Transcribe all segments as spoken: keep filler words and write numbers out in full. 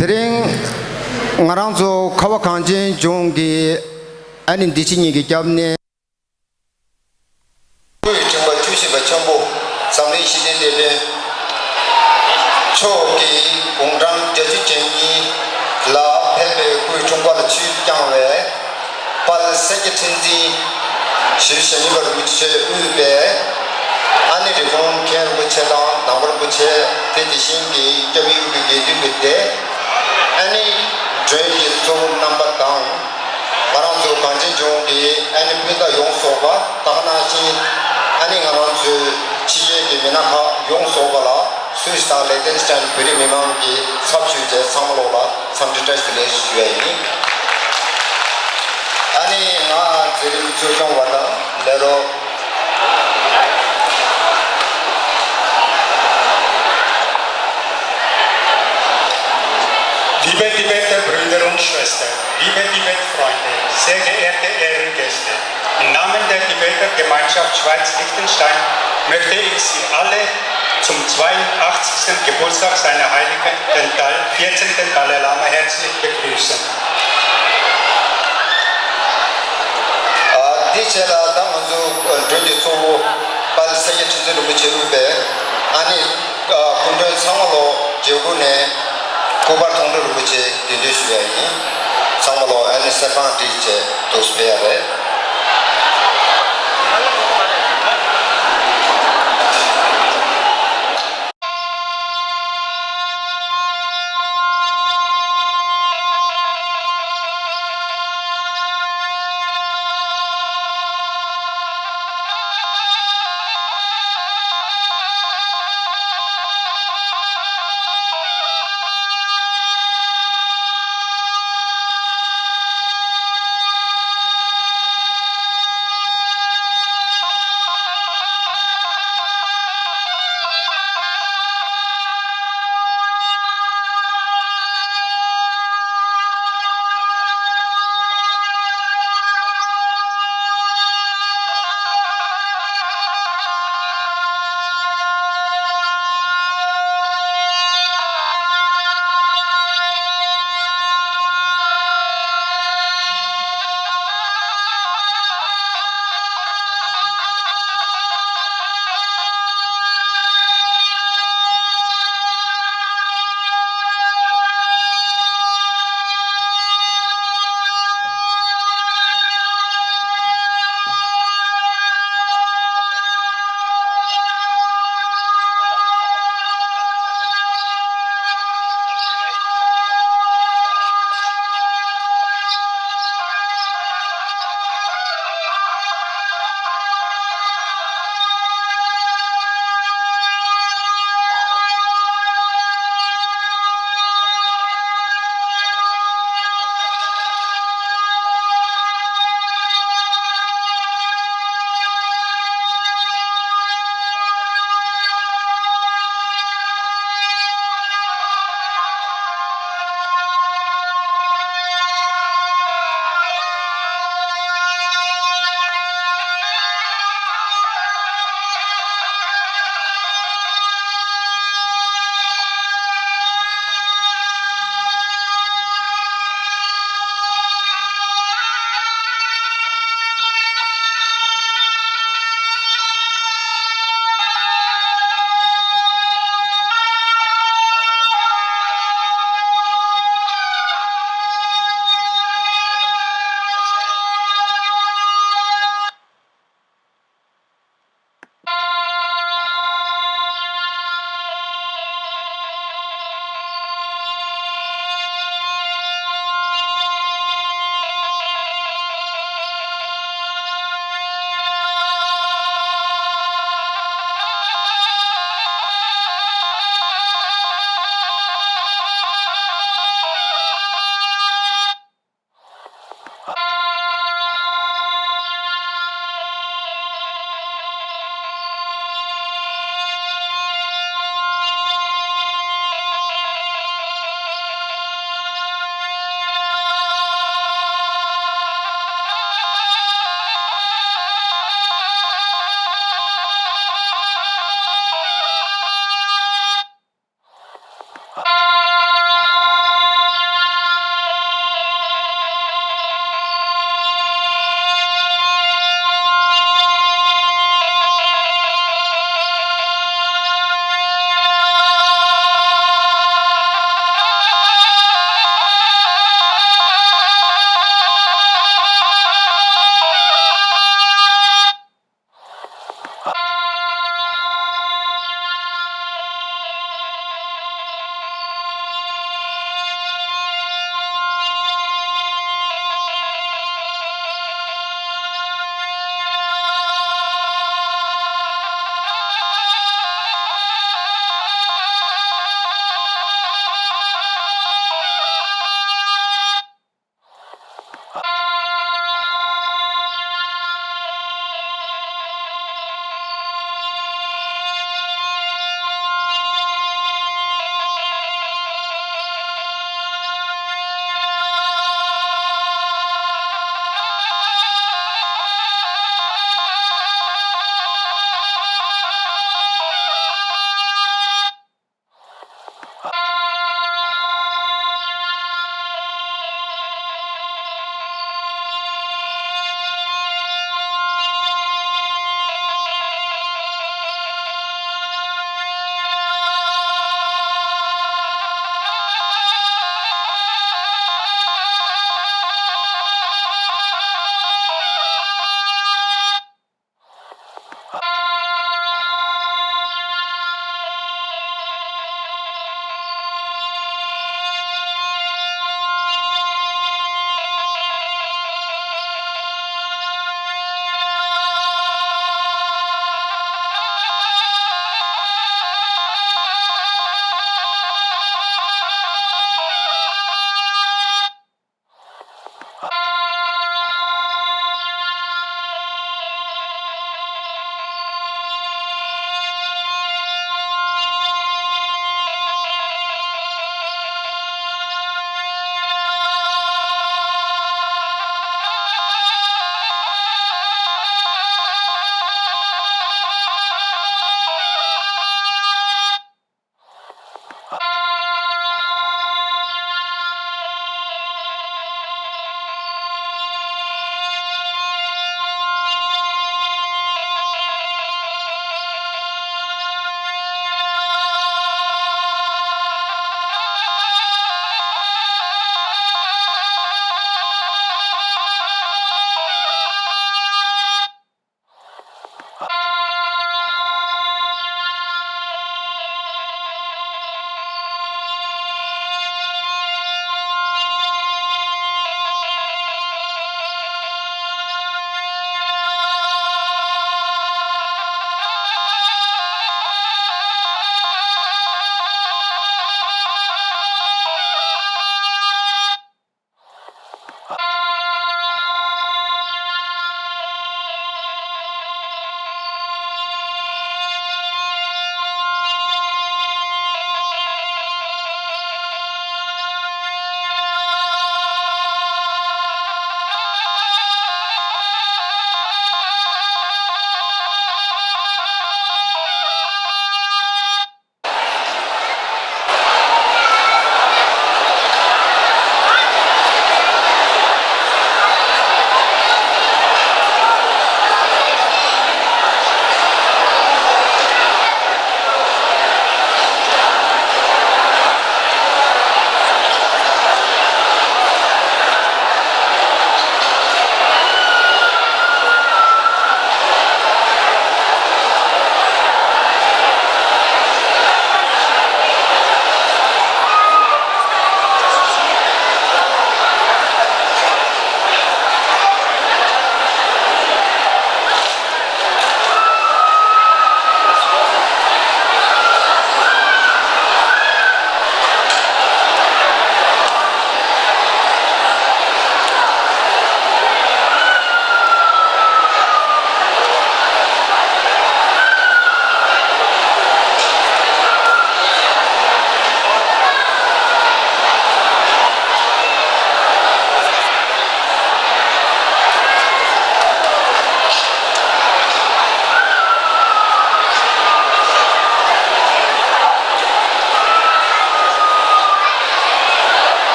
དེ་རིང་ང་རང་ཚོ་ཁ་བ་གངས་ཅན་ལྗོངས་ཀྱི་ཨ་ནི་འདི་ཕྱི་གཉིས་ཀྱི་སྐྱབས་གནས། སྐུའི་ཕྲེང་བ་བཅུ་བཞི་པ་ཆེན་པོ་འཛམ་གླིང་ཞི་བདེའི་དེད་དཔོན་མཆོག་གིས་དགུང་གྲངས་བརྒྱད་ཅུ་གྱ་གཉིས་ལ་ཕེབས་པའི་སྐུའི་འཁྲུངས་སྐར་ལ་ཆུས་བསྐྱངས་པའི་དཔལ་སེར་སྐྱ་ཁྲི་འཛིན་ཞེ་བཞི་ཞེ་གཉིས་པ་རིན་པོ་ཆེ་དབུས་པའི་ཨ་ནེ་རི་བོང་མཁན་རིན་པོ་ཆེ་དང་ནང་པ་རིན་པོ་ཆེ། དེ་དེ་བཞིན་གྱི་སྐྱབས་ཡུལ་གྱི་དགེ་འདུན་གྱི་སྡེ། ཨ་ནེ་མགྲོན་གྱི་གཙོ་བོ་རྣམ་པ་དང་། ང་རང་ཚོ་གངས་ཅན་ལྗོངས་ཀྱི་ཨ་ནེ་སྤུན་ཟླ་ཡོངས་རྫོགས་པ། ད་ག་ནང་བཞིན་ཨ་ནེ་ང་རང་ཚོའི་ཕྱི་རྒྱལ་གྱི་མི་སྣ་ཁག་ཡོངས་རྫོགས་པ་ལ། སུད་སི་དང་ལེག་ཏེན་སི་ཏན་བོད་རིགས་མི་མང་གི་ཚབ་ཞུས་ཏེ་ཚང་མ་ལོག་ལ་འཚམས་འདྲི་བཀྲ་ཤིས་བདེ་ལེགས་ཞུ་ཡ་ཡིན། ཨ་ནི་ང་མཛད་རིམ་གཙོ་སྐྱོང་བ་དང་ལས་རོགས། Liebe Tibeter Brüder und Schwestern, liebe Tibet-Freunde, sehr geehrte Ehrengäste, im Namen der Tibeter Gemeinschaft Schweiz-Liechtenstein möchte ich Sie alle zum zweiundachtzigsten Geburtstag seiner Heiligen, den Dal-, vierzehnten Dalai Lama, herzlich begrüßen. ཨ། དེའི་རྗེས་ལ་ད་ང་ཚོ་མགྲོན་གྱི་གཙོ་བོ་དཔལ་སེར་སྐྱ་ཁྲི་འཛིན་རིན་པོ་ཆེ་དབུས་པའི་ཨ་ནི་སྐུ་མགྲོན་ཚང་མ་ལོག་མཇལ་སྐོར་ནས་སྐུ་པར་མཐོང་གྲོལ་རིན་པོ་ཆེ་གདན་འདྲེན་ཞུ་ཡ་ཡིན། ཚང་མ་ལོག་ཨ་ནི་གསེར་ཁང་བྲིས་བྱས་འདུག་སེ་ཕེབས་ཡ་རེད།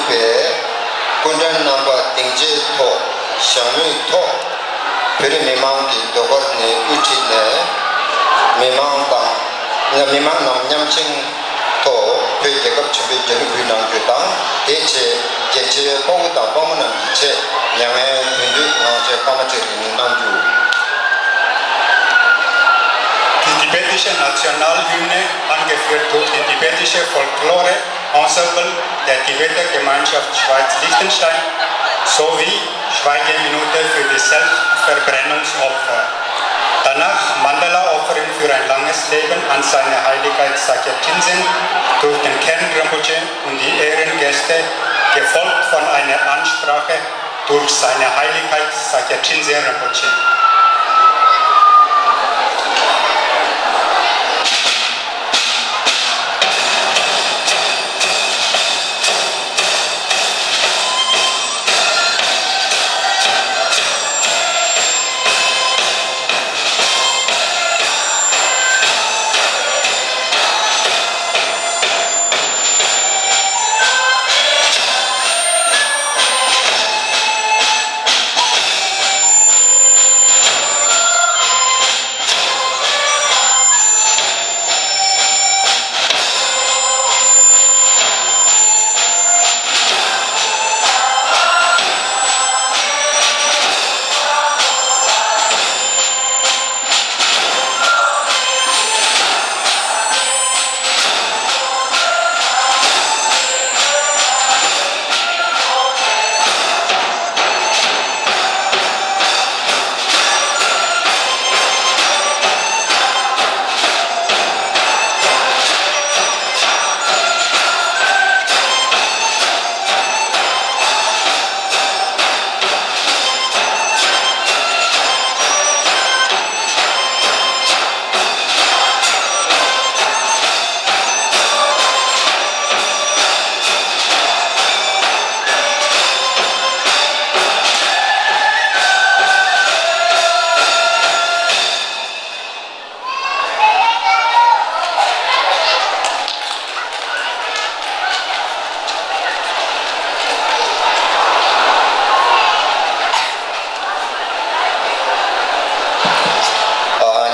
པའི་སྐུ་མགྲོན་རྣམ་པ་སྡིངས་ཆའི་ཐོག་བཞེངས་མུས་ཐོག་བོད་རིགས་མི་མང་གི་ཟློས་གར་ནས་དབུ་ཁྲིད་ནས་མི་མང་དང་། མི་མང་རྣམས་མཉམ་ཞུགས་ཐོག་བོད་རྒྱལ་ཁབ་ཆེན་པོའི་རྒྱལ་གླུ་འབུལ་གནང་རྒྱུ་དང་། དེའི་རྗེས་རྒྱལ་སྤྱིའི་དཔའ་བོ་དང་དཔའ་མོ་རྣམས་ཀྱི་ཆེད་མྱ་ངན་གུས་འདུད་ངག་བཅད་སྐར་མ་གཅིག་རིང་གནང་རྒྱུ། Die tibetische Nationalhymne, angeführt durch die tibetische Folklore, Ensemble der Tibeter Gemeinschaft Schweiz-Liechtenstein sowie Schweigeminute für die Selbstverbrennungsopfer. Danach Mandala-Offering für ein langes Leben an seine Heiligkeit Sakya Trinzen durch den Kern Rinpoche und die Ehrengäste, gefolgt von einer Ansprache durch seine Heiligkeit Sakya Trinzen Rinpoche.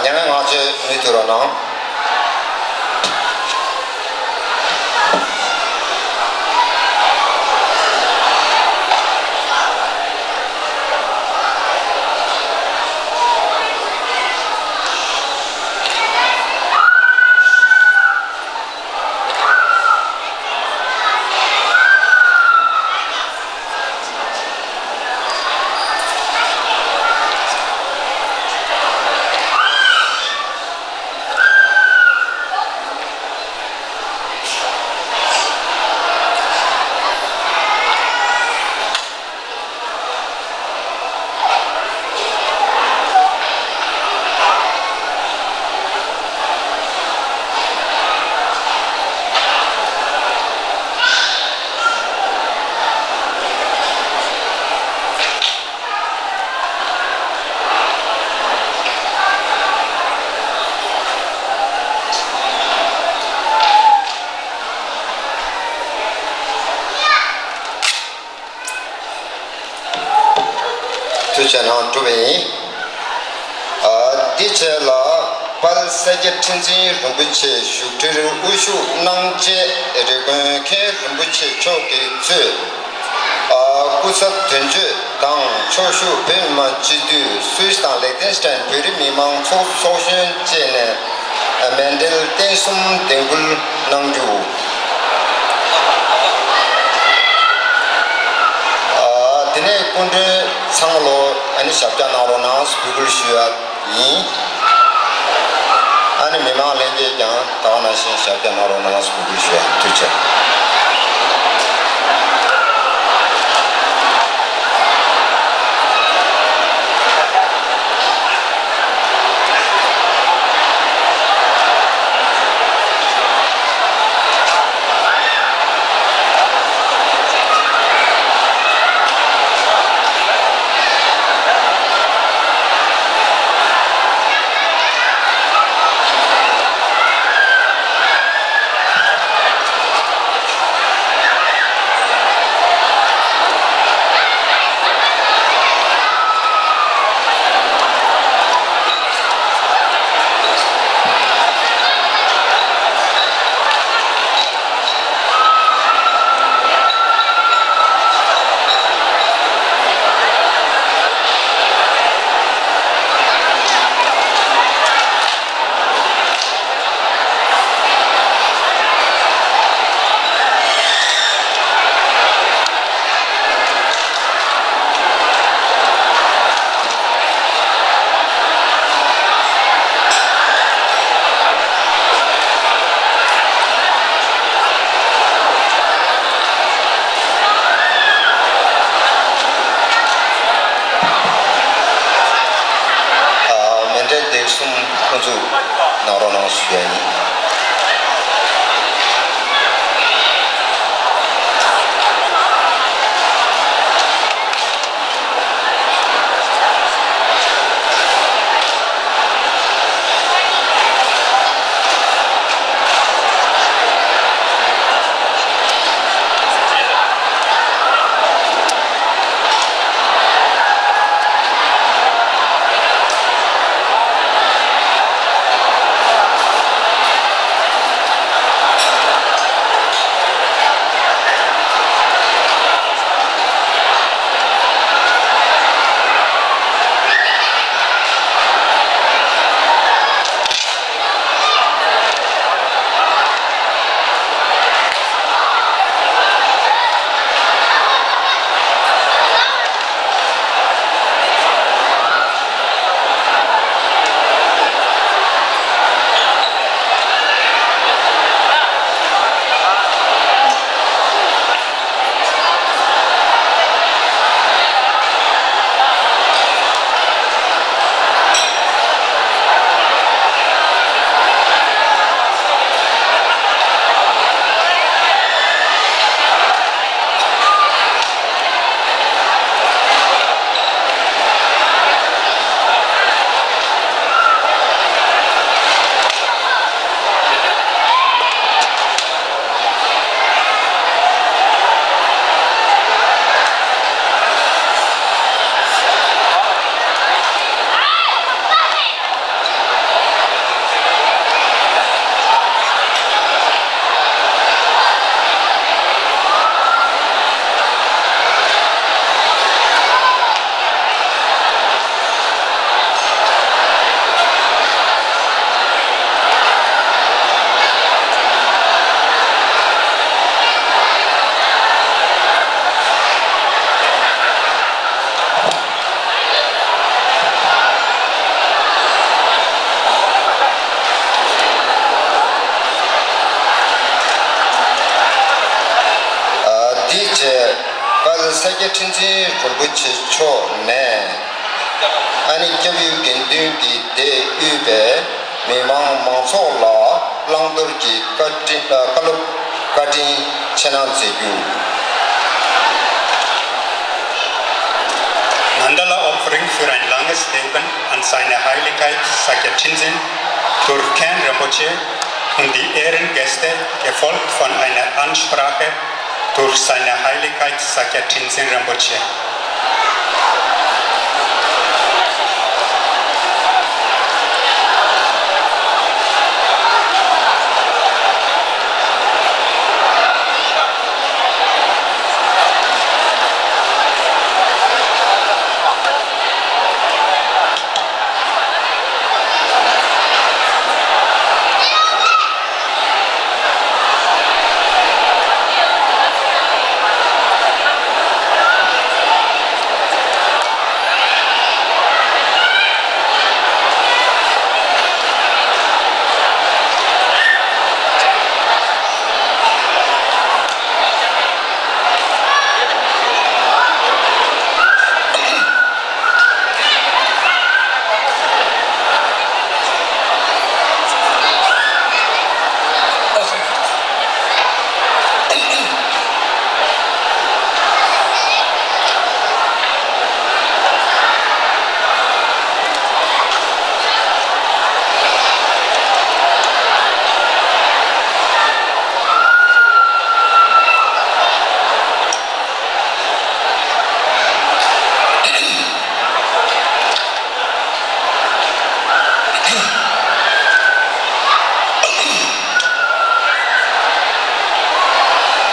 ཉེ་བའི་ངག་བཅད་མུ་མཐུད་རོགས་གནང་། ཐུགས་རྗེ་གནང་། གྲུབ་པ་ཡིན། ཨ། དེའི་རྗེས་ལ་དཔལ་ས་སྐྱ་ཁྲི་འཛིན་རིན་པོ་ཆེ་བཞུགས་ཁྲིར་དབུ་བཞུགས་གནང་རྗེས། རེ་སྐོན་མཁན་རིན་པོ་ཆེ་མཆོག་གིས་གཙོས། ཨ། སྐུ་ཚབ་དོན་གཅོད་དང་ཕྱོགས་བཞུགས་བོད་མི་མང་སྤྱི་འཐུས། སུད་སི་དང་ལེག་ཏེན་སི་ཏན་བོད་རིགས་མི་མང་ཚོགས་ཚོགས་གཞོན་བཅས་ནས་མཎྜལ་རྟེན་གསུམ་འདེགས་འབུལ་གནང་རྒྱུ། ཨ། དེ་ནས་སྐུ་མགྲོན་ཚང་མ་ལོ་ཨ་ནི་ཞབས་བཀྱག་གནང་རོགས་གནང་ཟེར་འབོད་སྐུལ་ཞུ་ཡ་ཡིན། ཨ་ནི་མི་མང་ལྷན་རྒྱས་ཀྱང་ད་ག་ནང་བཞིན་ཞབས་བཀྱག་གནང་རོགས་གནང་ཟེར་འབོད་སྐུལ་ཞུ་ཡ་ཡིན། ཐུགས་རྗེ་ཆེ། འཛུགས་གནང་རོགས་གནང་ཞུ་ཡ་ཡིན། ཨ། དེའི་རྗེས་དཔལ་ས་སྐྱ་ཁྲི་འཛིན་རིན་པོ་ཆེ་མཆོག་ནས། ཨ་ནི་སྐྱབས་ཡུལ་དགེ་འདུན་གྱི་སྡེས་དབུས་པའི་མི་མང་མང་ཚོགས་ལ་བླང་དོར་གྱི་བཀའ་དྲིན། ཨ། བཀའ་སློབ་བཀའ་དྲིན་ཆེ་གནང་མཛད་རྒྱུ། Mandala Opfering für ein langes Leben an seine Heiligkeit Sakya Tenzin durch Khen Rinpoche und die Ehrengäste, gefolgt von einer Ansprache durch seine Heiligkeit Sakya Tenzin Rinpoche.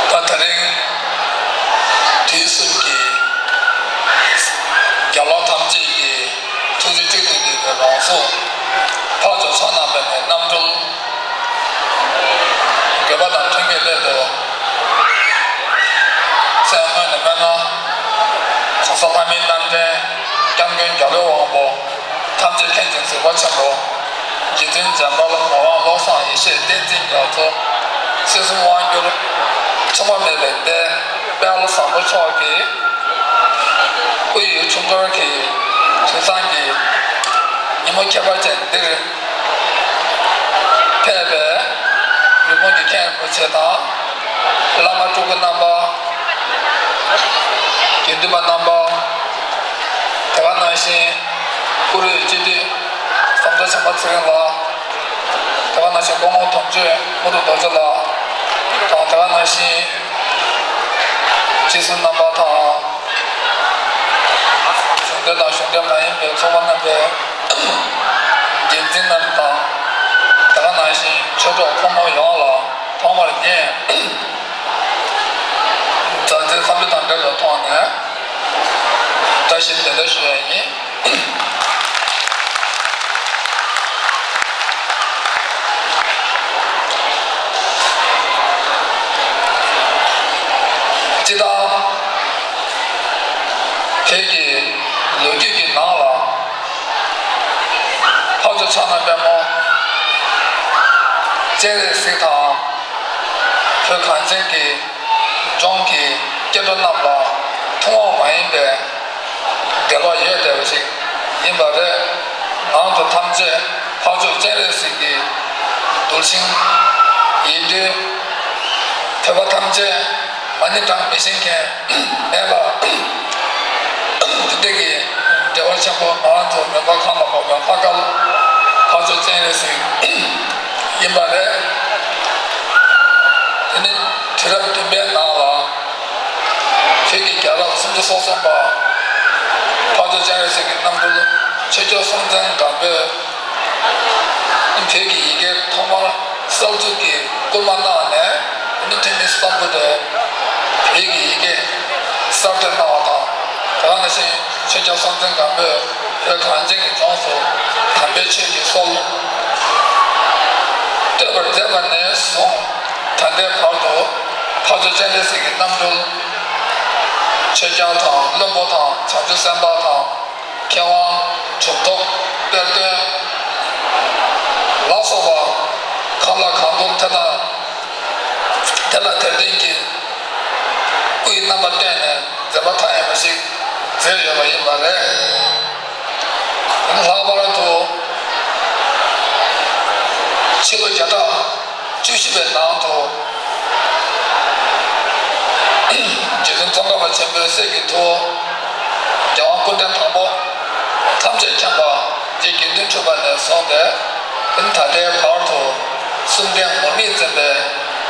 ད་དེ་རིང་དུས་གསུམ་གྱི་རྒྱལ་བ་ཐམས་ཅད་ཀྱི་ཐུགས་རྗེ་གཅིག་ཏུ་བསྡུས་པའི་རང་གཟུགས་འཕགས་མཆོག་ཕྱག་ན་པདྨོའི་རྣམ་འཕྲུལ་དགོད་པ་དང་མཐུན་པའི་སླད་དུ། སེམས་སྔོན་ནས་སྨོན་ལམ། གོང་ས་ལྷ་མིའི་རྣམ་འདྲེན། སྐྱབས་མགོན་རྒྱལ་བའི་དབང་པོ། ཐམས་ཅད་མཁྱེན་ཅིང་གཟིགས་པ་ཆེན་པོ། རྗེ་བཙུན་འཇམ་དཔལ་ངག་དབང་བློ་བཟང་ཡེ་ཤེས་བསྟན་འཛིན་རྒྱ་མཚོ། སྲིད་གསུམ་དབང་སྒྱུར། མཚུངས་པ་མེད་པའི་དཔལ་དཔལ་བཟང་པོ་མཆོག་གི་དབུས་ཡུལ་ཆུ་འགོར་གྱི་དུས་བཟང་གི་ཉིན་མོ་ཁྱད་པར་ཅན་འདིར། ཕེབས་པའི་ཡུལ་ཁོངས་ཀྱི་མཁན་རིན་པོ་ཆེ་དང་། བླ་མ་སྤྲུལ་སྐུ་རྣམ་པ། དགེ་འདུན་པ་རྣམ་པ། དེ་ག་ནང་བཞིན་བཀུར་འོས་སྤྱི་འཐུས་ཟམ་གདོང་བྱམས་པ་ཚེ་རིང་ལགས། དེ་ག་ནང་བཞིན་སྐུ་ངོ་དོན་གཅོད་དངོས་གྲུབ་རྡོ་རྗེ་ལགས་དང་། དེ་ག་ནང་བཞིན་སྤྱི་ཟུར་རྣམ་པ་དང་། གཞུང་འབྲེལ་དང་གཞུང་འབྲེལ་མ་ཡིན་པའི་ཚོགས་པ་རྣམ་པའི་འགན་འཛིན་རྣམས་དང་། དེ་ག་ནང་བཞིན་ཆོས་གྲོགས་ཕོ་མོ་ཡོངས་ལ་ཐོག་མར་ངས་མཛའ་བརྩེའི་འཚམས་འདྲི་དང་འབྲེལ་བའི་ཐོག་ནས་བཀྲ་ཤིས་བདེ་ལེགས་ཞུ་ཡ་ཡིན། སྤྱིར་བཏང་བོད་ཀྱི་ལོ་རྒྱུས་ཀྱི་ནང་ལ་ཕར་ཕྱོགས་ཕྱག་ན་པདྨོ་སྤྱན་རས་གཟིགས་དང་། བོད་གངས་ཅན་གྱི་ལྗོངས་ཀྱི་སྐྱེ་འགྲོ་རྣམས་ལ་ཐུན་མོང་མ་ཡིན་པའི་འབྲེལ་བ་ཡོད་བསྡད་པ་ཞིག་ཡིན་པ་རེད། ང་ཚོ་ཐམས་ཅད་འཕགས་མཆོག་སྤྱན་རས་གཟིགས་ཀྱི་གདུལ་ཞིང་ཡིན་དུས། བོད་པ་ཐམས་ཅད་མ་ཎི་བགྲང་མི་ཤེས་མཁན་མེད་ལ། དེ་འདྲ་གི་འབྲེལ་བ་ཆེན་པོ་ང་ཚོ་མོན་པ་ཁམས་ལ་ཕོག་པའི་ལྷ་སྐལ་འཕགས་མཆོག་སྤྱན་རས་གཟིགས་ཡིན་པ་རེད། དེ་ནི་དུས་རབས་བདུན་པའི་ནང་ལ་བོད་ཀྱི་རྒྱལ་རབས་སུམ་ཅུ་སོ་གསུམ་པ་འཕགས་མཆོག་སྤྱན་རས་གཟིགས་ཀྱི་རྣམ་སྤྲུལ་ཆོས་རྒྱལ་སྲོང་བཙན་སྒམ་པོས་བོད་ཀྱི་ཡི་གེ་ཐོག་མར་གསར་འཛུགས་ཀྱི་སྐུལ་མ་གནང་ནས། དེ་ནི་ཐོན་མི་གསར་པ་དེ་བོད་ཀྱི་ཡི་གེ་གསར་གཏོད་གནང་བ་དང་། དེ་ག་ནང་བཞིན་ཆོས་རྒྱལ་སྲོང་བཙན་སྒམ་པོས་བོད་གངས་ཅན་གྱི་ལྗོངས་སུ་དམ་པའི་ཆོས་ཀྱི་སྲོལ་གཏོད་པར་མཛད་པ་ནས་བཟུང་ད་ལྟའི་བར་དུ་འཕགས་མཆོག་སྤྱན་རས་གཟིགས་ཀྱི་རྣམ་སྤྲུལ་ཆོས་རྒྱལ་དང་བློན་པོ་དང་བྱང་ཆུབ་སེམས་དཔའ་དང་། མཁས་དབང་གྲུབ་ཐོབ་དཔལ་སྟོན་ལ་སོགས་པ་གང་ལ་གང་འཚམ་དེ་དང་དེ་ལ་དེར་ལྡན་གྱི་སྐུའི་རྣམ་པ་བསྟན་ནས་མཛད་པ་མཐའ་ཡས་པ་ཞིག་མཛད་ཡོད་པ་ཡིན་པ་རེད། ལྷག་པར་དུ་ཕྱི་ལོ་བརྒྱ་ཕྲག་བཅུ་བཞི་པའི་ནང་དུ། རྗེ་བཙུན་ཙོང་ཁ་པ་ཆེན་པོའི་སྲས་ཀྱི་ཐུ་བོ་རྒྱལ་དབང་སྐུ་ཕྲེང་དང་པོ་ཐམས་ཅད་མཁྱེན་པ་རྗེ་དགེ་འདུན་གྲུབ་པ་ནས་བཟུང་སྟེ། ད་ལྟའི་བར་དུ་གསུམ་ལྡན་ངུར་སྨྲིག་འཛིན་པའི་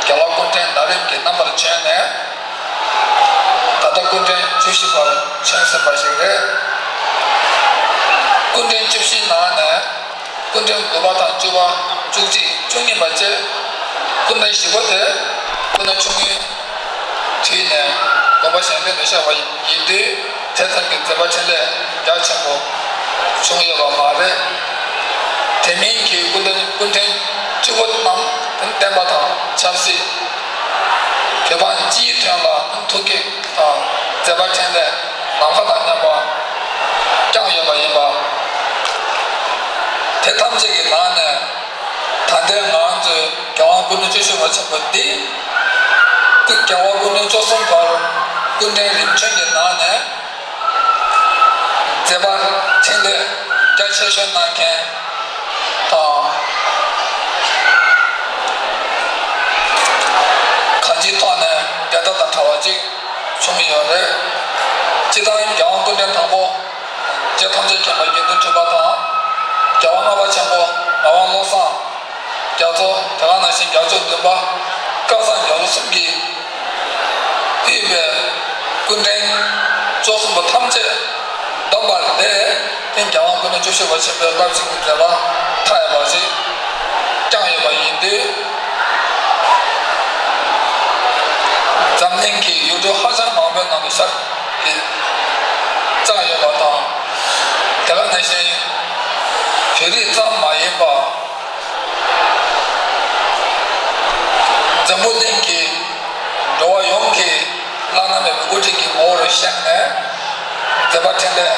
རྒྱལ་བ་སྐུ་ཕྲེང་ན་རིམ་གྱི་རྣམ་པར་བྱོན་ནས། ད་ལྟ་སྐུ་ཕྲེང་བཅུ་བཞི་པར་བྱོན་ཟིན་པ་ཞིག་རེད། སྐུ་ཕྲེང་བཅུ་བཞིའི་ནང་ནས། སྐུ་ཕྲེང་དགུ་པ་དང་བཅུ་པ། བཅུ་གཅིག་བཅུ་གཉིས་པ་བཅས། སྐུ་ཕྲེང་བཞི་པ་དེ་སྐུ་ན་ཆུང་ངུའི་དུས་ནས་དགོངས་པ་གཞན་དོན་དུ་གཤེགས་པ་ཡིན་དུས། དེ་ཙམ་གྱི་མཛད་པ་འཕྲིན་ལས་རྒྱ་ཆེན་པོ་བྱུང་ཡོད་པ་མ་རེད། དེ་མིན་གྱི་སྐུ་ཕྲེང་སྐུ་ཕྲེང་བཅུ་པ་རྣམས་བསྟན་པ་དང་ཆབ་སྲིད། བོད་འབངས་སྤྱིའི་དོན་ལ་ཐུགས་བསྐྱེད་དང་མཛད་པ་འཕྲིན་ལས་ནམ་མཁའ་དང་མཉམ་པ་བསྐྱངས་ཡོད་པ་ཡིན་པ། དེ་ཐམས་ཅད་ཀྱི་ནང་ནས་ད་ལྟའི་ང་ཚོའི་རྒྱལ་དབང་སྐུ་ཕྲེང་བཅུ་བཞི་པ་ཆེན་པོ་འདི། སྐུ་རྒྱལ་བ་སྐུ་ཕྲེང་བཅུ་གསུམ་པར་སྐུ་ཕྲེང་རིམ་བྱོན་གྱི་ནང་ནས། མཛད་པ་འཕྲིན་ལས་རྒྱ་ཆེ་ཤོས་གནང་མཁན་དང་། གང་ཅིའི་ཐོག་ནས་འབྲེལ་ཟླ་དང་བྲལ་བ་ཅིག་བྱུང་ཡོད་རེད། སྤྱིར་བཏང་རྒྱལ་དབང་སྐུ་ཕྲེང་དང་པོ་རྗེ་ཐམས་ཅད་མཁྱེན་པ་དགེ་འདུན་གྲུབ་པ་དང་། རྒྱལ་བ་ལྔ་པ་ཆེན་པོ་ངག་དབང་བློ་བཟང་རྒྱ་མཚོ། དེ་ག་ནང་བཞིན་རྒྱལ་མཆོག་བདུན་པ་བསྐལ་བཟང་རྒྱ་མཚོ་གསུམ་གྱིས་དབུས་པའི་སྐུ་ཕྲེང་བཅུ་གསུམ་པ་ཐམས་ཅད་བསྡོམས་པ་ལས། དེ་རྒྱལ་དབང་སྐུ་ཕྲེང་བཅུ་བཞི་པ་ཆེན་པོའི་རླབས་ཆེན་གྱི་མཛད་པ་མཐའ་ཡས་པ་ཞིག་བསྐྱངས་ཡོད་པ་ཡིན་དུས། འཛམ་གླིང་གི་ཡུལ་གྲུ་ཧ་ཅང་མང་པོའི་ནང་དུ་ཤར་བསྐྱངས་ཡོད་པ་དང་། དེ་ག་ནང་བཞིན་བོད་རིགས་ཙམ་མ་ཡིན་པ། འཛམ་བུ་གླིང་གི་འགྲོ་བ་ཡོངས་ཀྱི་བླ་ན་མེད་པའི་དབུ་ཁྲིད་ཀྱི་ངོ་བོར་བཞེངས་ནས། མཛད་པ་འཕྲིན་ལས་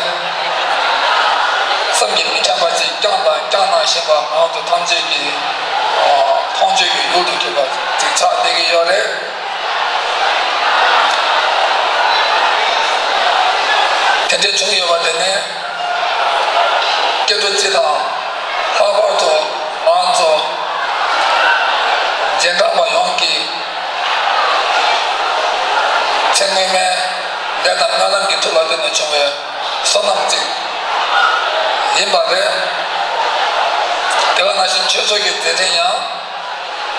བསམ་གྱིས་མི་ཁྱབ་པ་ཅིག་བསྐྱངས་དང་བསྐྱངས་གནང་བཞིན་པ་ང་ཚོ་ཐམས་ཅད་ཀྱིས་མཐོང་ཆོས་ཀྱི་ཡུལ་དུ་གྱུར་པ་ཅིག་ཆགས་བསྡད་ཀྱི་ཡོད་རེད། དེ་འདྲ་བྱུང་ཡོད་པ་དེ་ནི། སྐྱེ་འགྲོ་སྤྱི་དང་། ལྷག་པར་དུ་ང་ཚོ་ རྗེས་འབྲང་པ་ཡོངས་ཀྱི་ཚེ་སྔོན་མའི་ལས་དང་སྨོན་ལམ་གྱི་མཐུ་ལ་བརྟེན་ནས་བྱུང་བའི་བསོད་ནམས་ཅིག་ཡིན་པ་རེད། དེ་ག་ནང་བཞིན་ཆོས་ཚོགས་ཀྱི་མཛད་འཕྲིན་ཡང་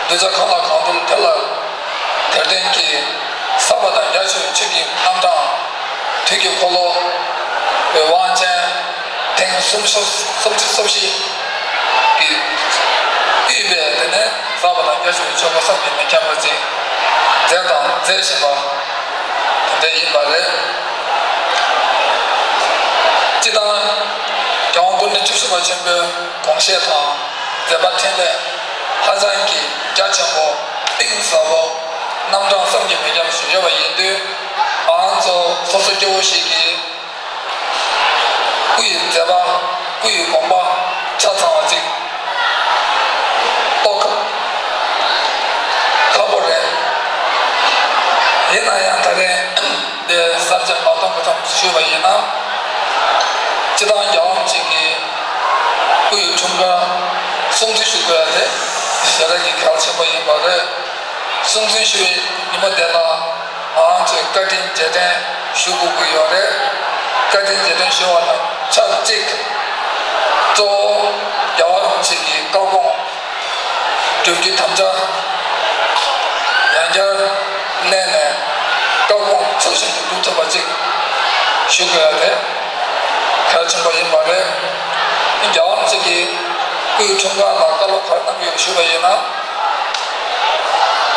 གདུལ་བྱ་གང་ལ་གང་འདུལ་དེ་ལ་དེར་ལྡན་གྱི་ཟབ་པ་དང་རྒྱ་ཆེ་བའི་ཆོས་ཀྱི་རྣམ་གྲངས། དུས་ཀྱི་འཁོར་ལོ་བའི་དབང་ཆེན་ཐེངས་སུམ་ཅུ་སོ་བཞི་གིས་དབུས་པའི་དེ་ནས་ཟབ་པ་དང་རྒྱ་ཆེ་བའི་ཆོས་འཁོར་བསམ་གྱིས་མི་ཁྱབ་པ་ཅིག་མཛད་དང་མཛད་བཞིན་པ་དེ་འདྲ་ཡིན་པ་རེད། སྤྱི་བཏང་རྒྱལ་དབང་སྐུ་ཕྲེང་བཅུ་བཞི་པ་ཆེན་པོའི་དགོངས་བཞེད་དང་མཛད་པ་འཕྲིན་ལས་ཧ་ཅང་གི་རྒྱ་ཆེན་པོ་གཏིང་ཟབ་པོ་རྣམ་གྲངས་བསམ་གྱིས་མི་ཁྱབ་པ་ཞིག་ཡོད་པ་ཡིན་དུས། ང་ཚོ་སོ་སོ་སྐྱེ་བོ་ཞིག་གིས་སྐུ་ཡི་མཛད་པ། སྐུ་ཡི་དགོངས་པ་ཆ་ཚང་བ་ཅིག་རྟོགས་ཁག་པོ་རེད། ཡིན་ན་ཡང་ད་རེས་འདི་གསར་བརྗེ་མ་གཏོང་གི་ཙམ་ཞུས་པ་ཡིན་ན། སྤྱི་བཏང་རྒྱལ་བ་རིན་པོ་ཆེ་གི་སྐུ་ཡི་འཁྲུངས་སྐར་སྲུང་བརྩི་ཞུ་དགོས་ཡ་དེ་ཞེ་དྲག་གི་གལ་ཆེན་པོ་ཡིན་པ་རེད། སྲུང་བརྩི་ཞུ་བའི་ཉིན་མོ་དེ་ལ་ང་ཚོས་བཀའ་དྲིན་རྗེས་དྲན་ཞུ་དགོས་ཀྱི་ཡོད་རེད། བཀའ་དྲིན་རྗེས་དྲན་ཞུ་བ་དང་ཆབས་ཅིག་གཙོ་བོ་རྒྱལ་བ་རིན་པོ་ཆེ་གི་བཀའ་དགོངས་སྒྲུབ་རྒྱུའི་དམ་བཅའ་ཡང་བསྐྱར་ལེན་ནས་བཀའ་དགོངས་ཚུལ་བཞིན་དུ་སྒྲུབ་ཐུབ་པ་ཅིག་ཞུ་དགོས་ཡ་དེ་གལ་ཆེན་པོ་ཡིན་པ་རེད། རྒྱལ་བ་རིན་པོ་ཆེ་གི་སྐུའི་འཁྲུངས་སྐར་ལ་བཀའ་སློབ་ག་རེ་གནང་གི་ཡོད་ཞུས་པ་ཡིན་ན།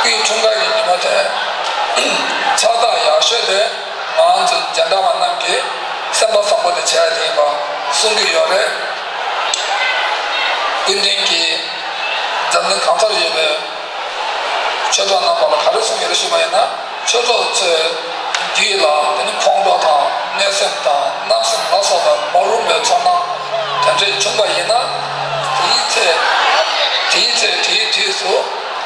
སྐུའི་འཁྲུངས་སྐར་གྱི་ཉིན་མོ་དེ་ཕྱག་རྟགས་ཡག་ཤོས་དེ་ང་ཚོ་རྗེས་འབྲང་བ་རྣམས་ཀྱིས་སེམས་པ་བཟང་པོ་དེ་བྱས་ཡ་དེ་ཡིན་པ་གསུང་གི་ཡོད་རེད། སྐུ་མདུན་གྱིས་འཛམ་གླིང་གང་སར་ཡོད་པའི་ཆོས་གྲོགས་རྣམ་པ་ལ་ག་རེ་གསུངས་ཡོད་རེད་ཞུས་པ་ཡིན་ན། ཆོས་གྲོགས་ཚོའི་རྒྱུད་ལ་དེ་ནི་ཁོང་ཁྲོ་དང་གནོད་སེམས་དང་བརྣབ་སེམས་ལ་སོགས་པའི་མ་རུངས་པའི་ཚོར་སྣང་དེ་འདྲས་བྱུང་བ་ཡིན་ན། དེའི་ཚེ་དེའི་ཚེ་དེའི་དུས་སུ་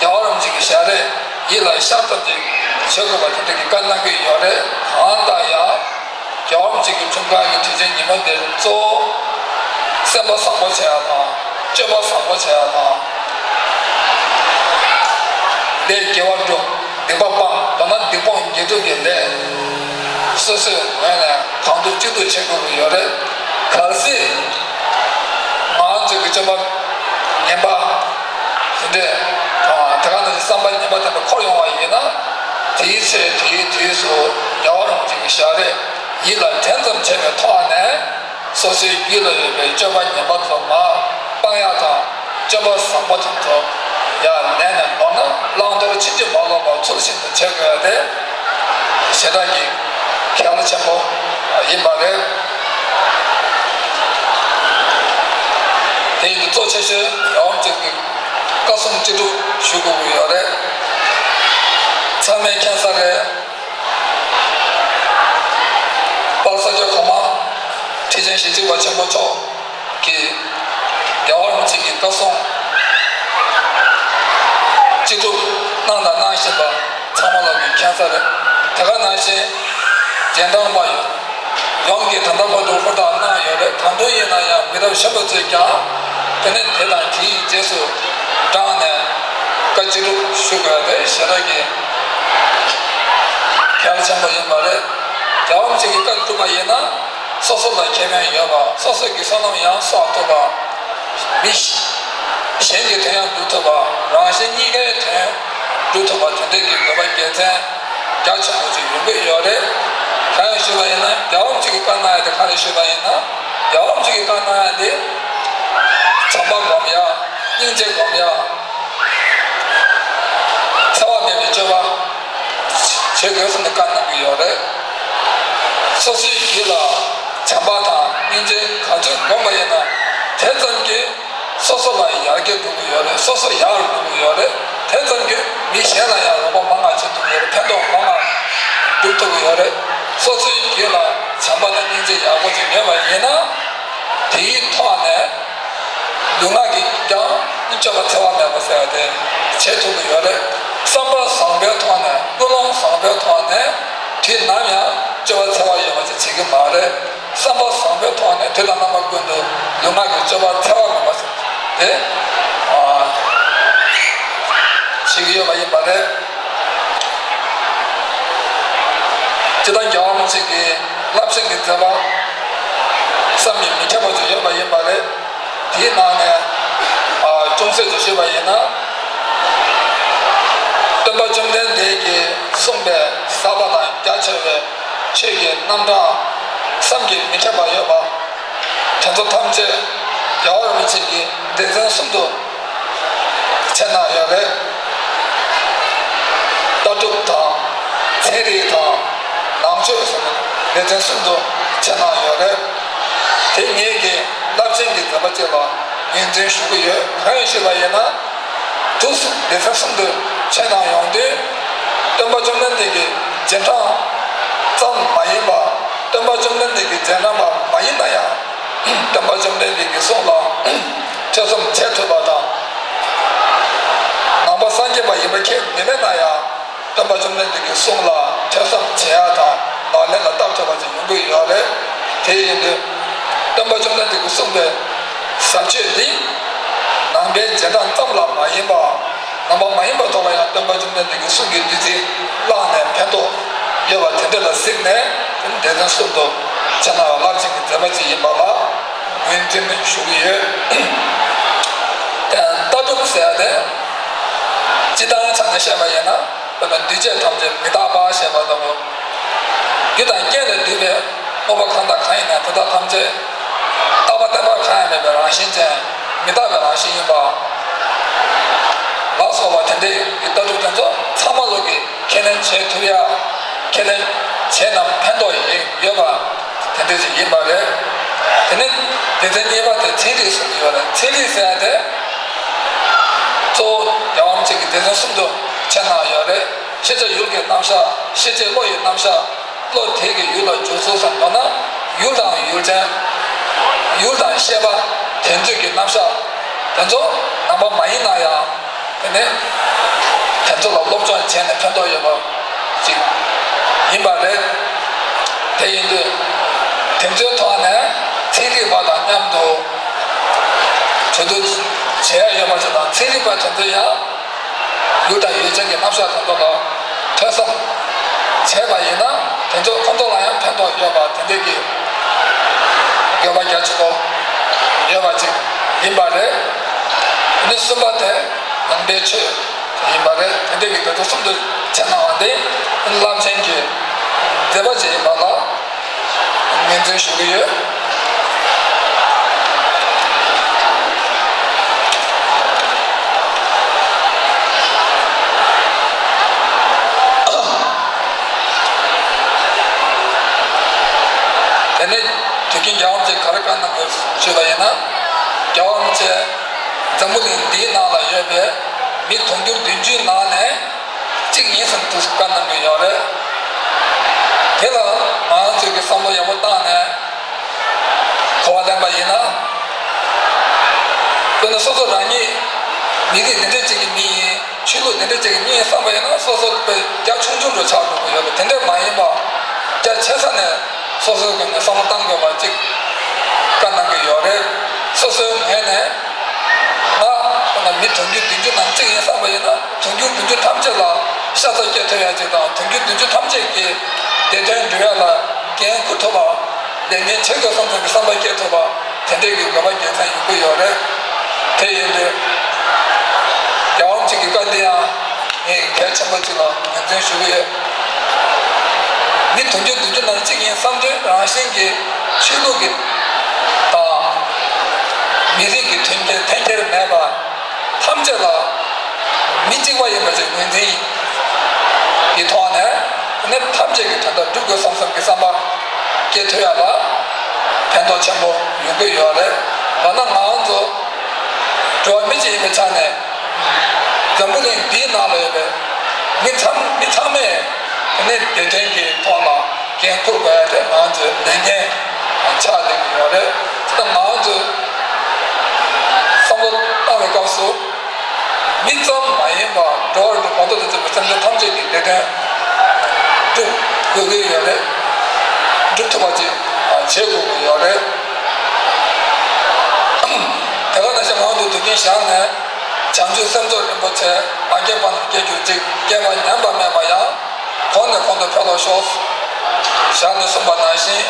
རྒྱལ་བ་རིན་པོ་ཆེ་གི་ཞལ་རས་ཡིད་ལ་ཤར་ཐབས་ཅིག་བྱེད་དགོས་པ་དེ་འདྲ་གི་བཀའ་གནང་གི་ཡོད་རེད། གང་ལྟར་ཡང་། རྒྱལ་བ་རིན་པོ་ཆེ་གི་འཁྲུངས་སྐར་གྱི་དུས་ཆེན་ཉིན་མོ་འདིར་གཙོ་བོ་སེམས་པ་བཟང་པོ་བྱེད་ཡག་དང་། སྤྱོད་པ་བཟང་པོ་བྱེད་ཡག་དང་། ལས་དགེ་བ་སྒྲུབ། སྡིག་པ་སྤང་། མདོར་ན་སྡིག་སྤོང་དགེ་སྒྲུབ་ཀྱི་ལས་སོ་སོའི་ངོས་ནས་གང་ཐུབ་ཅི་ཐུབ་བྱེད་དགོས་ཀྱི་ཡོད་རེད། གལ་སྲིད་ང་ཚོ་གི་སྤྱོད་པ་ངན་པ་དེ་འདྲས་དང་། དེ་ག་ནང་བཞིན་བསམ་པ་ངན་པ་དེ་འདྲ་འཁོར་ཡོང་བ་ཡིན་ན། དེའི་ཚེ་དེའི་དུས་སུ་རྒྱལ་བ་རིན་པོ་ཆེ་གི་ཞལ་རས་ཡིད་ལ་དྲན་ཙམ་བྱས་པའི་ཐོག་ནས། སོ་སོའི་རྒྱུད་ལ་ཡོད་པའི་སྤྱོད་པ་ངན་པ་ཚོ་མར་སྤང་ཡག་དང་། སྤྱོད་པ་བཟང་པོ་དེ་ཚོ་ཡར་ནན་ནས་མདོར་ན་བླང་དོར་ཕྱིན་ཅི་མ་ལོག་པ་ཚུལ་བཞིན་དུ་བྱེད་དགོས་ཡ་དེ་ཞེ་དྲག་གི་གལ་ཆེན་པོ་ཡིན་པ་རེད། དེ་ཡིན་དུས་གཙོ་ཆེ་ཤོས་རྒྱལ་བ་རིན་པོ་ཆེ་གི་བཀའ་གསུང་ཅི་སྒྲུབ་ཞུ་དགོས་ཀྱི་ཡོད་རེད། ཚང་མས་མཁྱེན་གསལ་རེད། པར་ས་སྐྱ་གོང་མ་ཁྲི་ཆེན་ཞེ་གཅིག་པ་ཆེན་པོ་མཆོག་གིས་རྒྱལ་བ་རིན་པོ་ཆེ་གི་བཀའ་གསུང་ཅི་སྒྲུབ་གནང་དང་གནང་བཞིན་པ་ཚང་མ་ལ་གི་མཁྱེན་གསལ་རེད། དེ་ག་ནང་བཞིན་རྗེས་འབྲང་པ་ཡོངས་ཀྱིས་ད་ལྟ་བར་དུ་ཧུར་ཐག་གནང་ཡོད་རེད། ད་དུང་ཡིན་ན་ཡང་མི་རབས་གཞོན་པ་ཚོས་ཀྱང་དེ་ནས་དེ་དང་དེའི་རྗེས་སུ་འབྲངས་ནས་བཀའ་ཅི་སྒྲུབ་ཞུ་དགོས་དེ་ཞེ་དྲག་གི་གལ་ཆེན་པོ་ཡིན་པ་རེད། རྒྱལ་བ་རིན་པོ་ཆེ་གི་བཀའ་སྒྲུབ་པ་ཡིན་ན་སོ་སོ་ལ་ཁེ་ཕན་ཡོད་པ། སོ་སོ་གི་བསོད་ནམས་ཡང་གསོག་ཐུབ་པ། མི་གཞན་གྱི་དོན་ཡང་སྒྲུབ་ཐུབ་པ། རང་གཞན་གཉིས་ཀའི་དོན་སྒྲུབ་ཐུབ་པ་དེ་འདྲའི་གི་དགོས་པ་དགེ་མཚན་རྒྱ་ཆེན་པོ་ཅིག་ཡོང་གི་ཡོད་རེད། གང་ཡང་ཞུས་པ་ཡིན་ན་རྒྱལ་བ་རིན་པོ་ཆེ་གི་བཀའ་གནང་ཡ་དེ་ག་རེ་ཞུས་པ་ཡིན་ན། རྒྱལ་བ་རིན་པོ་ཆེ་གི་བཀའ་གནང་ཡ་དེ་བྱམས་པ་སྒོམ་ཡ། སྙིང་རྗེ་སྒོམ་ཡ། འཚེ་བ་མེད་པའི་སྤྱོད་པ་བྱེད་དགོས་ཟེར་ནས་བཀའ་གནང་གི་ཡོད་རེད། སོ་སོའི་རྒྱུད་ལ་བྱམས་པ་དང་སྙིང་རྗེ་ག་ཚོད་སྒོམ་པ་ཡིན་ན་དེ་ཙམ་གྱིས་སོ་སོ་ལ་ཡར་རྒྱས་འགྲོ་གི་ཡོད་རེད། སོ་སོ་ཡག་རུ་འགྲོ་གི་ཡོད་རེད། དེ་ཙམ་གྱིས་མི་གཞན་ལ་ཡང་རོགས་པ་མང་བ་བྱེད་ཐུབ་ཀྱི་ཡོད་རེད། ཕན་ཐོགས་མང་བ་སྒྲུབ་ཐུབ་ཀྱི་ཡོད་རེད། སོ་སོའི་རྒྱུད་ལ་བྱམས་པ་དང་སྙིང་རྗེ་ཡག་པོ་ཅིག་ཡོད་པ་ཡིན་ན། དེའི་ཐོག་ནས་ལུས་ངག་གིས་ཀྱང་སྤྱོད་པ་འཚེ་བ་མེད་པ་ཟེར་བ་དེ་བྱེད་ཐུབ་ཀྱི་ཡོད་རེད། བསམ་པ་བཟང་པོའི་ཐོག་ནས། ཀུན་སློང་བཟང་པོའི་ཐོག་ནས་དུས་ནམ་ཡང་སྤྱོད་པ་འཚེ་བ་ཡོད་པ་ཅིག་བྱེད་ཀྱི་མ་རེད། བསམ་པ་བཟང་པོའི་ཐོག་ནས་དུས་དང་རྣམ་པ་ཀུན་ཏུ་ལུས་ངག་གི་སྤྱོད་པ་འཚེ་བ་མེད་པ་ཟེར་དེ། ཨ། ཡོད་པ་ཡིན་པ་རེད། སྤྱིར་བཏང་རྒྱལ་བ་རིན་པོ་ཆེ་གི་རླབས་ཆེན་གྱི་མཛད་པ་བསམ་གྱིས་མི་ཁྱབ་པ་ཅིག་ཡོད་པ་ཡིན་པ་རེད། དེའི་ནང་ནས་ཨ་ཅུང་ཟད་ཅིག་ཞུས་པ་ཡིན་ན། སྟོན་པ་བཅོམ་ལྡན་འདས་ཀྱིས་གསུངས་པའི་ཟབ་པ་དང་རྒྱ་ཆེ་བའི་ཆོས་ཀྱི་རྣམ་གྲངས་བསམ་གྱིས་མི་ཁྱབ་པ་ཡོད་པ། དེ་ཚོ་ཐམས་ཅད་རྒྱལ་བ་རིན་པོ་ཆེ་གིས་སྡེ་ཚན་གསུམ་དུ་ཕྱེ་གནང་ཡོད་རེད། ལྟ་གྲུབ་དང་། ཚན་རིག་དང་། ནང་ཆོས་ཟེར་ནས་སྡེ་ཚན་གསུམ་དུ་ཕྱེ་གནང་ཡོད་རེད། དེ་ངེད་ཀྱི་རླབས་ཆེན་གྱི་མཛད་པ་ཅིག་ལ་ངོས་འཛིན་ཞུ་གི་ཡོད། གང་ཡིན་ཞུས་པ་ཡིན་ན། དུས་སུ་སྡེ་ཚན་གསུམ་དུ་ཕྱེ་གནང་ཡོང་དུས། སྟོན་པ་བཅོམ་ལྡན་འདས་ཀྱི་རྗེས་འབྲང་ཙམ་མ་ཡིན་པ། སྟོན་པ་བཅོམ་ལྡན་འདས་ཀྱི་རྗེས་འབྲང་པ་མ་ཡིན་ན་ཡང་། སྟོན་པ་བཅོམ་ལྡན་འདས་ཀྱི་གསུང་ལ་ཐོས་བསམ་བྱེད་ཐུབ་པ་དང་། ནང་པ་སངས་རྒྱས་པ་ཡིན་པ་ཁས་མི་ལེན་ན་ཡང་། སྟོན་པ་བཅོམ་ལྡན་འདས་ཀྱི་གསུང་ལ་ཐོས་བསམ་བྱེད་ཡ་དང་ལག་ལེན་ལ་བསྟར་ཐུབ་པ་ཅིག་ཡོང་གི་ཡོད་རེད། དེ་ཡིན་དུས། སྟོན་པ་བཅོམ་ལྡན་འདས་ཀྱིས་གསུངས་པའི་ཟབ་ཆོས་འདི། ནང་པའི་རྗེས་འབྲང་ཙམ་ལ་མ་ཡིན་པ། ནང་པ་མ་ཡིན་པ་ཐོག་ལ་ཡང་སྟོན་པ་བཅོམ་ལྡན་འདས་ཀྱི་གསུང་གི་བདུད་རྩི་བླངས་ནས་ཕན་ཐོགས་ཡོད་པ་དེ་འདྲ་ལ་གཟིགས་ནས། སྡེ་ཚན་གསུམ་དུ་ཕྱེ་གནང་བའི་རླབས་ཆེན་གྱི་མཛད་པ་ཅིག་ཡིན་པ་ལ་ངོས་འཛིན་ཞུ་གི་ཡོད། དེ་ལྟ་གྲུབ་ཟེར་ཡ་དེ། སྤྱིར་བཏང་ཆ་ནས་བཤད་པ་ཡིན་ན། དཔེར་ན་འདུས་བྱས་ཐམས་ཅད་མི་རྟག་པ་ཞེས་པ་ལྟ་བུ། རྒྱུ་དང་རྐྱེན་ལས་བསྡུས་པའི་དངོས་པོ་གང་དང་གང་ཡིན་ནའང་དེ་དག་ཐམས་ཅད་རྟག་པ་བརྟན་པ་གང་ཡང་མེད་པའི་རང་བཞིན་ཅན། མི་རྟག་པའི་རང་བཞིན་ཡིན་པ་ལ་སོགས་པ་དེ་འདྲའི་ལྟ་གྲུབ་དེ་ཚོ་ཚང་མ་ལོག་གི་ཁས་ལེན་བྱེད་ཐུབ་ཡ། ཁས་ལེན་བྱས་ན་ཕན་ཐོགས་ཡོད་པ་དེ་འདྲ་ཞིག་ཡིན་པ་རེད། དེ་ནས་སྡེ་ཚན་གཉིས་པ་དེ་ཚན་རིག་གསུངས་ཡོད་རེད། ཚན་རིག་ཟེར་ཡ་དེ་གཙོ་བོ་རྒྱལ་བ་རིན་པོ་ཆེ་གིས་སྡེ་ཚན་གསུམ་དུ་ཕྱེ་གནང་ཡོད་རེད། ཤེས་བྱ་ཡུལ་གྱི་རྣམ་གཞག་ཤེས་བྱེད་བློ་ཡི་རྣམ་གཞག་བློ་དེ་གི་ཡུལ་ལ་འཇུག་ཚུལ་སམ། མདོར་ན་ཡུལ་དང་ཡུལ་ཅན། ཡུལ་དང་ཤེས་པ་དེ་ཚོ་གི་རྣམ་གཞག་དེ་ཚོ་ནང་པ་མ་ཡིན་ན་ཡང་། དེ་ནས་དེ་ཚོ་ལ་སློབ་སྦྱོང་བྱས་ནས་ཕན་ཐོགས་ཡོད་པ་ཅིག་ཡིན་པ་རེད། དེ་ཡིན་དུས་དེ་ཚོའི་ཐོག་ནས་ཚན་རིག་པ་དང་མཉམ་དུ་གྲོས་བསྡུར་བྱེད་ཡ་ཡོད་པ་ཅིག་དང་། ཚན་རིག་པ་དེ་ཚོ་ཡང་ཡུལ་དང་ཡུལ་ཅན་གྱི་རྣམ་གཞག་དེ་ཚོ་ལ་ཐོས་བསམ་བྱས་པ་ཡིན་ན། དེ་ཚོ་ཁོང་ཚོ་ལ་ཡང་ཕན་ཐོགས་ཡོད་པ་དེ་འདྲ་གི་འགྱུར་བ་རྒྱ་ཆེན་པོ་ཡོད་པ་ཅིག་ཡིན་པ་རེད། དེ་ནས་གསུམ་པ་དེ་ནང་པའི་ཆོས་ཡིན་པ་རེད། དེ་འདྲ་གི་དེ་ཚོ་གསུམ་དུ་ཕྱེ་གནང་བ་དེ་རླབས་ཆེན་གྱི་མཛད་པ་ཅིག་ཡིན་པ་ལ་ངོས་འཛིན་ཞུ་གི་ཡོད། དེ་ནས་དུས་རྒྱུན་རྒྱལ་བ་རིན་པོ་ཆེས་ག་རེ་བཀའ་གནང་དགོས་ཞུས་པ་ཡིན་ན། རྒྱལ་བ་རིན་པོ་ཆེ་འཛམ་བུ་གླིང་འདིའི་ནང་ལ་ཡོད་པའི་མི་དུང་ཕྱུར་བདུན་ཅུའི་ནང་ནས་གཅིག་ཡིན་ཟེར་དུས་བཀའ་གནང་གི་ཡོད་རེད། དེ་ལ་ང་རང་ཚོས་ཀྱི་བསམ་བློ་ཡག་པོ་བཏང་ནས་གོ་བ་ལེན་པ་ཡིན་ན། དཔེར་ན་སོ་སོ་རང་ཉིད་མི་རིགས་འདི་འདྲ་ཅིག་གི་མི་ཡིན། ཆོས་ལུགས་འདི་འདྲ་ཅིག་གི་མི་ཡིན་བསམ་པ་ཡིན་ན། སོ་སོ་དཔེ་རྒྱ་ཆུང་ཆུང་འདྲ་ཆགས་འགྲོ་གི་ཡོད་པ་དེ་འདྲ་མ་ཡིན་པ། རྒྱ་ཆེ་ས་ནས་སོ་སོའི་སྒོ་ནས་བསམ་བློ་གཏང་དགོས་པ་ཅིག་བཀའ་གནང་གི་ཡོད་རེད། སོ་སོའི་ངོས་ནས་ང་ང་མི་དུང་ཕྱུར་བདུན་ཅུ་ནང་གཅིག་ཡིན་བསམ་པ་ཡིན་ན། དུང་ཕྱུར་བདུན་ཅུ་ཐམས་ཅད་ལ་ཤ་ཚ་སྐྱེ་ཐུབ་ཡ་ཅིག་དང་། དུང་ཕྱུར་བདུན་ཅུ་ཐམས་ཅད་ཀྱི་བདེ་དོན་སྒྲུབ་ཡ་ལ་འགན་འཁུར་ཐུབ་པ། ལས་འགན་བྱེད་དགོས་བསམ་ཚུལ་གྱི་བསམ་པ་སྐྱེ་ཐུབ་པ་དེ་འདྲའི་གི་དགོས་པ་དགེ་མཚན་ཡོང་གི་ཡོད་རེད། དེ་ཡིན་དུས་རྒྱལ་བ་རིན་པོ་ཆེ་གི་བཀའ་འདི་ཡང་ངས་གལ་ཆེན་པོ་ཅིག་ལ་ངོས་འཛིན་ཞུ་གི་ཡོད། མི་དུང་ཕྱུར་བདུན་ཅུ་ནང་གཅིག་ཡིན་བསམ་དུས་རང་བཞིན་གྱི་ཆོས་ལུགས་ཀྱི་དང་མི་རིགས་ཀྱི་མཐུན་རྐྱེན་འཐེན་འཁྱེར་མེད་པ། ཐམས་ཅད་ལ་མི་གཅིག་པ་ཡིན་པ་ཞིག་ངོས་འཛིན་གྱི་ཐོག་ནས། དེ་ནས་ཐམས་ཅད་ཀྱི་དོན་དག་སྒྲུབ་དགོས་བསམ་བསམ་གྱི་བསམ་པ་སྐྱེ་ཐུབ་ཡ་ལ་ཕན་ཐོགས་ཆེན་པོ་ཡོང་གི་ཡོད་རེད། མདོར་ན་ང་རང་ཚོ་འགྲོ་བ་མི་གཅིག་ཡིན་པའི་ཆ་ནས། འཛམ་བུ་གླིང་འདིའི་ནང་ལ་ཡོད་པའི་མི་ཚང་མི་ཚང་མས་དེ་ནས་བདེ་དོན་གྱི་ཐོག་ལ་འགན་འཁུར་དགོས་ཡ་དེ་ང་ཚོའི་ལས་འགན་ཆགས་བསྡད་ཀྱི་ཡོད་རེད། དེ་ལྟར་ང་ཚོས་བསམ་བློ་བཏང་བའི་སྐབས་སུ། མི་ཙམ་མ་ཡིན་པར་འགྲོ་བ་རིགས་དྲུག་གང་ཐོག་ཏུ་ཚུད་པའི་སེམས་ཅན་ཐམས་ཅད་ཀྱི་བདེ་དོན་སྒྲུབ་དགོས་ཀྱི་ཡོད་རེད། སྒྲུབ་ཐུབ་པ་ཅིག་བྱེད་དགོས་ཀྱི་ཡོད་རེད། དེ་ག་ནང་བཞིན་ང་ཚོ་དུས་རྒྱུན་བཞག་ནས་བྱང་ཆུབ་སེམས་མཆོག་རིན་ པོ་ཆེ་མ་སྐྱེས་པ་རྣམས་སྐྱེ་གྱུར་ཅིག། སྐྱེས་པ་ཉམས་པ་མེད་པ་ཡང་། གོང་ནས་གོང་དུ་འཕེལ་ལོ་ཤོག། ཞལ་ནས་གསུངས་པ་ནང་བཞིན།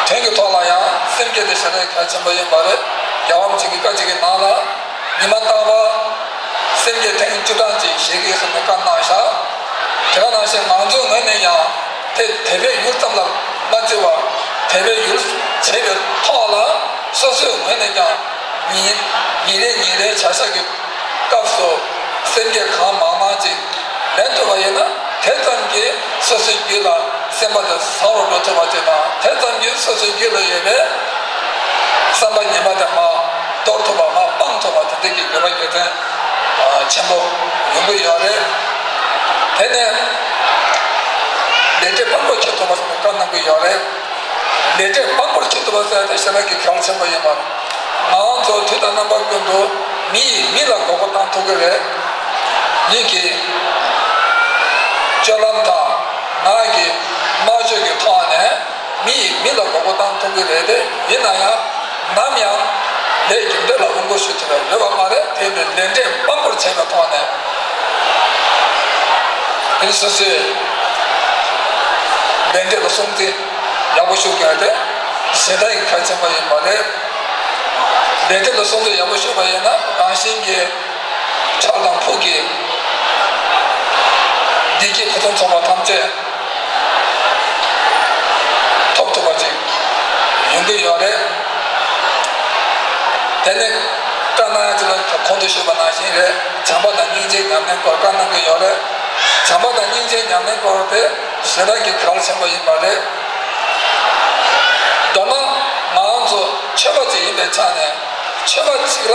དོན་གྱི་ཐོག་ལ་ཡང་སེམས་བསྐྱེད་དེ་ཞེ་དྲག་གལ་ཆེན་པོ་ཡིན་པ་རེད། རྒྱལ་བ་རིན་པོ་ཆེ་གི་བཀའ་གཅིག་གི་ནང་ལ། ཉི་མ་རྟག་པར་སེམས་བསྐྱེད་ཐེངས་བཅུ་གྲངས་ཅིག་བཞེས་ཀྱི་ཡོད་ཟེར་ནས་བཀའ་གནང་བཞག། དེ་ག་ནང་བཞིན་ང་ཚོའི་ངོས་ནས་ཀྱང་དེ་དད་པའི་ཡུལ་ཙམ་ལ་མ་བརྩི་བར། དད་པའི་ཡུལ་བྱེད་པའི་ཐོག་ལ་སོ་སོའི་ངོས་ནས་ཀྱང་ཉིན་ཉིན་རེ་ཉིན་རེའི་བྱ་བཞག་གི་སྐབས་སུ་སེམས་བསྐྱེད་གང་མང་མང་ཅིག་ལེན་ཐུབ་པ་ཡིན་ན། དེ་ཙམ་གྱིས་སོ་སོའི་རྒྱུད་ལ་སེམས་པ་དེ་ཟབ་རུ་འགྲོ་ཐུབ་པ་ཅིག་དང་། དེ་ཙམ་གྱིས་སོ་སོའི་རྒྱུད་ལ་ཡོད་པའི་བསམ་པ་ངན་པ་དེ་མར་གཏོར་ཐུབ་པ། མར་སྤང་ཐུབ་པ་དེ་འདྲ་གི་དགོས་པ་དགེ་མཚན་ཆེན་པོ་ཡོང་གི་ཡོད་རེད། དེ་ནས་ལས་འབྲས་དཔང་པོར་འཁྱེར་ཐུབ་པ་ཟེར་ནས་བཀའ་གནང་གི་ཡོད་རེད། ལས་འབྲས་དཔང་པོར་འཁྱེར་ཐུབ་པ་ཟེར་ཡ་དེ་ཞེ་དྲག་གི་གལ་ཆེན་པོ་ཡིན་པ། ང་ཚོ་དུས་དང་རྣམ་པ་ཀུན་ཏུ་མི་ཡིས་མི་ལ་མགོ་སྐོར་བཏང་ཐུབ་ཀྱི་རེད། མི་གི་སྤྱོད་ལམ་དང་ངག་གི་སྨྲ་བརྗོད་ཀྱི་ཐོག་ནས་མི་ཡིས་མི་ལ་མགོ་སྐོར་བཏང་ཐུབ་ཀྱི་རེད་དེ། ཡིན་ན་ཡང་ནམ་ཡང་ལས་རྒྱུ་འབྲས་ལ་དབང་བསྒྱུར་ཞུ་ཐུབ་པ་ཡོད་པ་མ་རེད། དེ་ནི་ལས་འབྲས་དཔང་པོར་བྱས་པའི་ཐོག་ནས། དེ་ནི་སོ་སོའི་ལས་འབྲས་ལ་སྲུང་བརྩི་ཡག་པོ་ཞུ་དགོས་ཏེ། ཞེ་དྲག་གི་གལ་ཆེན་པོ་ཡིན་པ་རེད། ལས་འབྲས་ལ་སྲུང་བརྩི་ཡག་པོ་ཞུ་བ་ཡིན་ན། རང་བཞིན་གྱིས་ཁྲག་དང་ཕུགས་ཀྱི་བདེ་སྐྱིད་ཕུན་སུམ་ཚོགས་པ་ཐམས་ཅད་ཐོབ་ཐུབ་པ་ཅིག་ཡོང་གི་ཡོད་རེད། དེ་ནས་བཀའ་གནང་ཡ་ཅིག་ལ་གོང་དུ་ཞུས་པ་ནང་བཞིན་རེད། བྱམས་པ་དང་སྙིང་རྗེའི་ཉམས་ལེན་སྐོར་བཀའ་གནང་གི་ཡོད་རེད། བྱམས་པ་དང་སྙིང་རྗེའི་ཉམས་ལེན་སྐོར་དེ་ཞེ་དྲག་གི་གལ་ཆེན་པོ་ཡིན་པ་རེད། མདོར་ན་ང་ཚོ་ཆོས་པ་ཅིག་ཡིན་པའི་ཆ་ནས། ཆོས་པ་ཅིག་ལ་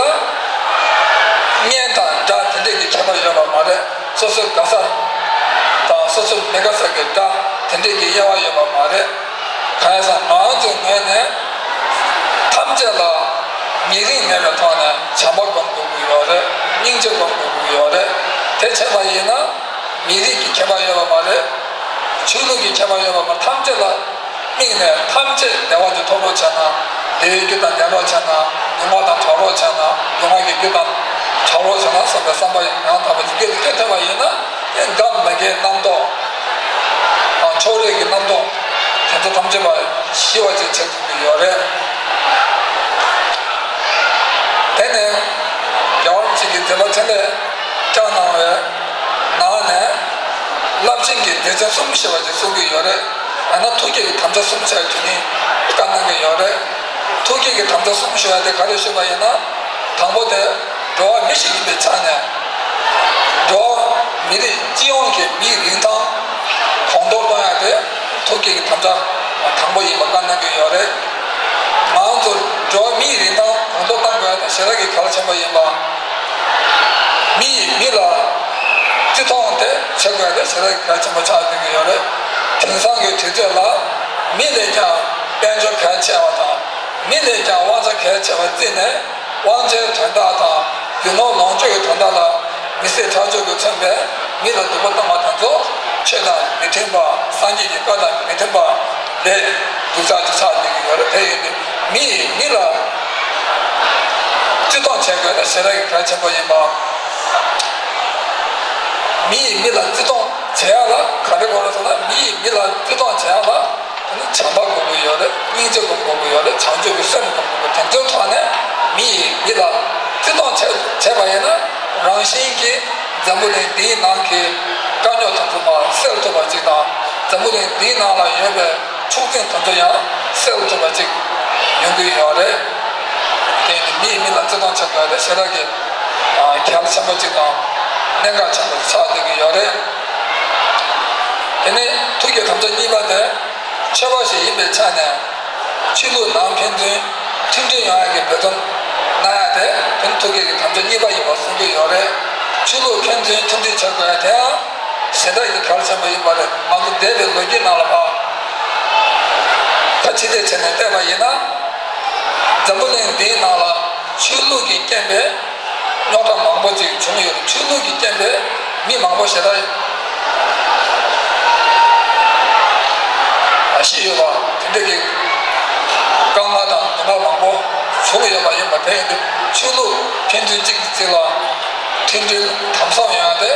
གཉེན་དང་དགྲ་དེ་འདྲས་ཀྱི་ཁྱད་པར་ཡོད་པ་མ་རེད། སོ་སོའི་དགའ་ས་དང་སོ་སོ་མི་དགའ་ས་གི་དགྲ་དེ་འདྲས་ཀྱི་དབྱེ་བ་ཡོད་པ་མ་རེད། གང་ཡིན་ཟེར་ན་ང་ཚོའི་ངོས་ནས་ཐམས་ཅད་ལ་ཉེ་རིང་མེད་པའི་ཐོག་ནས་བྱམས་པ་སྒོམ་དགོས་ཀྱི་ཡོད་རེད། སྙིང་རྗེ་སྒོམ་དགོས་ཀྱི་ཡོད་རེད། དེ་བྱས་པ་ཡིན་ན་མི་རིགས་ཀྱི་ཁྱད་པར་ཡོད་པ་མ་རེད། ཆོས་ལུགས་ཀྱི་ཁྱད་པར་ཡོད་པ་མ་རེད། ཐམས་ཅད་ལ་དམིགས་ནས་ཐམས་ཅད་བདེ་བ་ཅིག་ཐོབ་རོགས་བྱས་ན། བདེ་བའི་རྒྱུ་དང་ལྡན་རོགས་བྱས་ན། ལུས་ངག་དང་གྲོགས་རོགས་བྱས་ན། ལུས་ངག་གི་རྒྱུ་དང་གྲོགས་རོགས་བྱས་ན་བསམ་པའི་བསམ་པ་ཡང་དག་པ་ཅིག་སྐྱེ་སྐྱེ་ཐུབ་པ་ཡིན་ན། དེ་འགའ་མི་དགའི་རྣམ་རྟོག་དང་ཕྱོགས་རིས་ཀྱི་རྣམ་རྟོག་དེ་ཚོ་ཐམས་ཅད་པ་ཞི་བ་ཅིག་བྱེད་ཐུབ་ཀྱི་ཡོད་རེད། དེ་ནས་རྒྱལ་བ་རིན་པོ་ཆེ་གིས་མཛད་པ་འཕྲིན་ལས་བསྐྱངས་གནང་བའི་ནང་ནས། རླབས་ཆེན་གྱི་སྡེ་ཚན་གསུམ་ཞེས་པ་ཅིག་གསུང་གི་ཡོད་རེད། ཡང་ན་ཐུགས་བསྐྱེད་ཀྱི་དམ་བཅའ་གསུམ་ཞེས་པ་དེ་ནི་བཀའ་གནང་གི་ཡོད་རེད། ཐུགས་བསྐྱེད་ཀྱི་དམ་བཅའ་གསུམ་ཞུ་བ་དེ་ག་རེ་ཞུས་པ་ཡིན་ན། དང་པོ་དེ་འགྲོ་བ་མི་ཞིག་ཡིན་པའི་ཆ་ནས། འགྲོ་བ་མི་རིགས་སྤྱི་ཡོངས་ཀྱི་མིའི་རིན་ཐང་གོང་མཐོར་གཏོང་ཡ་དེ་ཐུགས་བསྐྱེད་ཀྱི་དམ་བཅའ་དང་པོ་ཡིན་པ་བཀའ་གནང་གི་ཡོད་རེད། ང་ཚོ་འགྲོ་བ་མིའི་རིན་ཐང་གོང་མཐོར་གཏོང་དགོས་ཡ་དེ་ཞེ་དྲག་གི་གལ་ཆེན་པོ་ཡིན་པ། མི་ཡིས་མི་ལ་བརྩི་མཐོང་དེ་བྱེད་དགོས་ཡ་དེ་ཞེ་དྲག་གི་གལ་ཆེན་པོ་ཆགས་བསྡད་ཀྱི་ཡོད་རེད། དེང་སང་གི་དུས་ཚོད་ལ་མི་ལས་ཀྱང་དཔལ་འབྱོར་གལ་ཆེ་བ་དང་། མི་ལས་ཀྱང་དབང་ཆ་གལ་ཆེ་བ་བརྩིས་ནས། དབང་ཆའི་དོན་དག་དང་། རྒྱུ་ནོར་ལོངས་སྤྱོད་ཀྱི་དོན་དག་ལ་མི་སེར་ཁྲག་སྦྱོར་གྱིས་མཚོན་པའི་མི་ལ་སྡུག་པོ་བཏང་བ་དེ་ཚོ་ཆོས་དང་མི་མཐུན་པ། སངས་རྒྱས་ཀྱི་བཀའ་དང་མི་མཐུན་པ་ལས་སྡུག་ཅག་ཅིག་ཆགས་བསྡད་ཀྱི་ཡོད་རེད། དེ་ཡིན་དུས་མི་ཡིས་མི་ལ་བརྩི་མཐོང་བྱེད་དགོས་ན་ཞེ་དྲག་གི་གལ་ཆེན་པོ་ཡིན་པ། མི་ཡིས་མི་ལ་བརྩི་མཐོང་བྱེད་ཡག་ལ་ག་རེ་དགོས་རེད་ཟེར་ན། མི་ཡིས་མི་ལ་བརྩི་མཐོང་བྱེད་ཡག་ལ། དེ་ནི་བྱམས་པ་དགོས་ཀྱི་ཡོད་རེད། སྙིང་རྗེ་སྒོམ་དགོས་ཀྱི་ཡོད་རེད། བྱང་ཆུབ་ཀྱི་སེམས་སྒོམ་དགོས་ཀྱི། དེ་ཚོའི་ཐོག་ནས་མི་ཡིས་མི་ལ་བརྩི་མཐོང་བྱས་བྱས་པ་ཡིན་ན། རང་བཞིན་གྱིས་འཛམ་བུ་གླིང་འདིའི་ནང་གི་དཀའ་རྙོག་དེ་ཚོ་མར་སེལ་ཐུབ་པ་ཅིག་དང་། འཛམ་བུ་གླིང་འདིའི་ནང་ལ་ཡོད་པའི་འཁྲུག་འཛིང་དེ་ཚོ་ཡང་སེལ་ཐུབ་པ་ཅིག་ཡོང་གི་ཡོད་རེད། དེ་ནི་མི་ཡིས་མི་ལ་བརྩི་མཐོང་བྱེད་དགོས་རེད། ཞེ་དྲག་གི་གལ་ཆེན་པོ་ཅིག་དང་གནད་འགག་ཆེན་པོ་ཆགས་བསྡད་ཀྱི་ཡོད་རེད། དེ་ནས་ཐུགས་ཀྱི་དམ་བཅའ་གཉིས་པ་དེ། ཆོས་པ་ཞིག་ཡིན་པའི་ཆ་ནས་ཆོས་ལུགས་ནང་ཕན་ཚུན་མཐུན་སྒྲིལ་ཡོང་ཡག་གི་འབད་བརྩོན་གནང་ཡག་དེ། དེ་ནི་ཐུགས་བསྐྱེད་ཀྱི་དམ་བཅའ་གཉིས་པ་ཡིན་པ་གསུང་གི་ཡོད་རེད། ཆོས་ལུགས་ཕན་ཚུན་མཐུན་སྒྲིལ་བྱེད་དགོས་ཡག་དེའང་ཞེ་དྲག་གི་གལ་ཆེན་པོ་ཡིན་པ་རེད། ང་ཚོ་འདས་པའི་ལོ་རྒྱུས་ནང་ལ་ཕར་ཕར་ཕྱིར་བལྟས་བྱས་ནས་བལྟས་པ་ཡིན་ན། འཛམ་བུ་གླིང་འདིའི་ནང་ལ་ཆོས་ལུགས་ཀྱི་རྐྱེན་པས་རྙོག་དྲ་མང་པོ་ཅིག་བྱུང་ཡོད་རེད། ཆོས་ལུགས་ཀྱི་རྐྱེན་པས་མི་མང་པོ་ཞེ་དྲག་ཤི་ཡོད་པ། དེ་འདྲ་གི་དཀའ་ངལ་དང་སྡུག་བསྔལ་མང་པོ་བྱུང་ཡོད་པ་ཡིན་པ། དེ་ཡིན་དུས་ཆོས་ལུགས་ཕན་ཚུན་གཅིག་གིས་གཅིག་ལ་ མཐུན་སྒྲིལ་དམ་ཟབ་ཡོང་ཡ་དེ་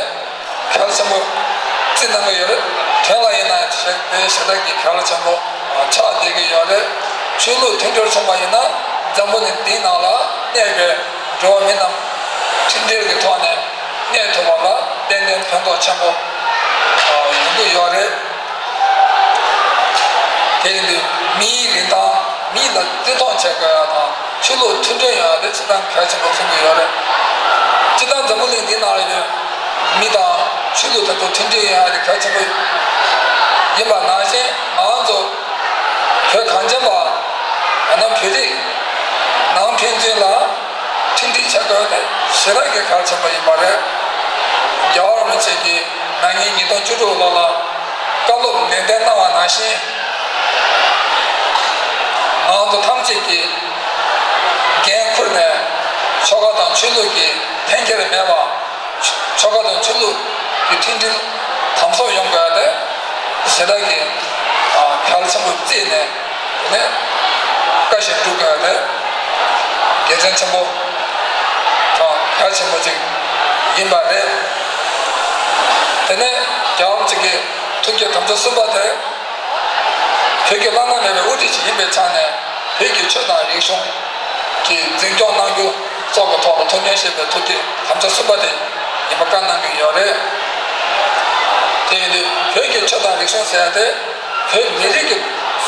གལ་ཆེན་པོ་བརྩི་གནང་གི་ཡོད་རེད། དོན་ལ་ཡིན་ན་ཞེ་དེ་ཞེ་དྲག་གི་གལ་ཆེན་པོ་ཆགས་བསྡད་ཀྱི་ཡོད་རེད། ཆོས་ལུགས་མཐུན་སྒྲིལ་སོང་བ་ཡིན་ན་འཛམ་བུ་གླིང་འདིའི་ནང་ལ་གནས་པའི་འགྲོ་བ་མི་རྣམས་མཐུན་སྒྲིལ་གྱི་ཐོག་ནས་གནས་ཐུབ་པ་ལ་ཏན་ཏན་ཕན་ཐོགས་ཆེན་པོ་ཡོང་གི་ཡོད་རེད། དེ་ཡིན་དུས་མིའི་རིན་ཐང་མི་ལ་བརྩི་མཐོང་བྱེད་དགོས་ཡ་དང་། ཆོས་ལུགས་མཐུན་སྒྲིལ་ཡོང་ཡ་དེ་སྤྱིར་བཏང་གལ་ཆེན་པོ་མཚོན་གྱི་ཡོད་རེད། སྤྱིར་བཏང་འཛམ་བུ་གླིང་འདི་ནང་ལ་ཡོད་མི་དང་ཆོས་ལུགས་དེ་ཚོ་མཐུན་སྒྲིལ་ཡོང་ཡ་དེ་གལ་ཆེན་པོ་ཡིན་པ་ནང་བཞིན། ང་ཚོ་བོད་གངས་ཅན་པ་ཡང་ན་བོད་རིགས་ནང་ཕན་ཚུན་ལ་མཐུན་སྒྲིལ་བྱ་དགོས་དེ་ཞེ་དྲག་གི་གལ་ཆེན་པོ་ཡིན་པ་རེད། རྒྱལ་བ་རིན་པོ་ཆེ་གིས་ན་ནིང་ཉིས་སྟོང་བཅུ་དྲུག་ལོ་ལ་བཀའ་སློབ་ནན་ཏན་གནང་བ་ནང་བཞིན། ང་ཚོ་ཐམས་ཅད་ཀྱིས་འགན་འཁུར་ནས་ཆོལ་ཁ་དང་ཆོས་ལུགས་ཀྱི་འཐེན་འཁྱེར་མེད་པ། ཆོལ་ཁ་དང་ཆོས་ལུགས་ཀྱི་མཐུན་སྒྲིལ་དམ་ཟབ་ཡོང་དགོས་ཡ་དེ་ཞེ་དྲག་གི་གལ་ཆེན་པོ་བརྩིས་ནས། དེ་ནས་བཀའ་བཞིན་སྒྲུབ་དགོས་ཡ་དེ་གལ་ཆེན་ཆེན་པོ་དང་གལ་ཆེན་པོ་ཅིག་ཡིན་པ་རེད། དེ་ནས་རྒྱལ་བ་རིན་པོ་ཆེ་གི་ཐུགས་བསྐྱེད་དམ་བཅའ་གསུམ་པ་དེ་བོད་ཀྱི་བླ་ན་མེད་པའི་དབུ་ཁྲིད་ཅིག་ཡིན་པའི་ཆ་ནས་བོད་ཀྱི་ཆོས་དང་རིག་གཞུང་གི་འཛིན་སྐྱོང་གནང་རྒྱུ་སོགས་ཀྱི་ཐོག་ལ་ཐུགས་སྨོན་བཞེས་པའི་ཐུགས་བསྐྱེད་དམ་བཅའ་གསུམ་པ་དེ་ཡིན་པ་བཀའ་གནང་གི་ཡོད་རེད། དེ་ཡིན་དུས་བོད་ཀྱི་ཆོས་དང་རིག་གཞུང་ཟེར་ཡ་དེ་བོད་མི་རིགས་ཀྱི་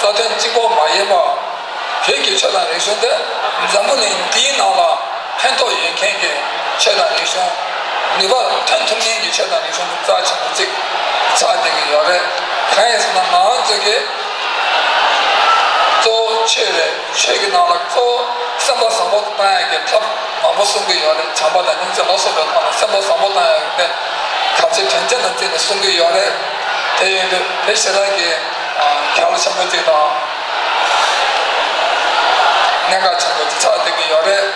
རྩ་དོན་གཅིག་པོ་མ་ཡིན་པར། བོད་ཀྱི་ཆོས་དང་རིག་གཞུང་དེ་འཛམ་བུ་གླིང་འདིའི་ནང་ལ་ཕན་ཐོགས་ཡོད་མཁན་གྱི་ཆོས་དང་རིག་གཞུང་། ནུས་པ་ཐོན་ཐུབ་མཁན་གྱི་ཆོས་དང་རིག་གཞུང་རྩ་ཆེན་པོ་གཅིག་ཆགས་བསྡད་ཀྱི་ཡོད་རེད། གང་ཡིན་ཟེར་ན་ང་རང་ཚོ་གི་གཙོ་བོ་ཆོས་རེད། ཆོས་ཀྱི་ནང་ལ་གཙོ་བོ་སེམས་པ་བཟང་པོ་བཏང་ཡག་གི་ཐབས་མང་པོ་གསུང་གི་ཡོད་རེད། བྱམས་པ་དང་སྙིང་རྗེ་ལ་སོགས་པའི་ཐོག་ནས་སེམས་པ་བཟང་པོ་བཏང་ཡག་གི་ཐབས་ཤེས་དོན་ཆེན་དུ་བརྩིས་ནས་གསུང་གི་ཡོད་རེད། དེ་ཡིན་དུས་དེ་ཞེ་དྲག་གི་གལ་ཆེན་པོ་གཅིག་དང་། གནད་འགག་ཆེན་པོ་ཅིག་ཆགས་བསྡད་ཀྱི་ཡོད་རེད།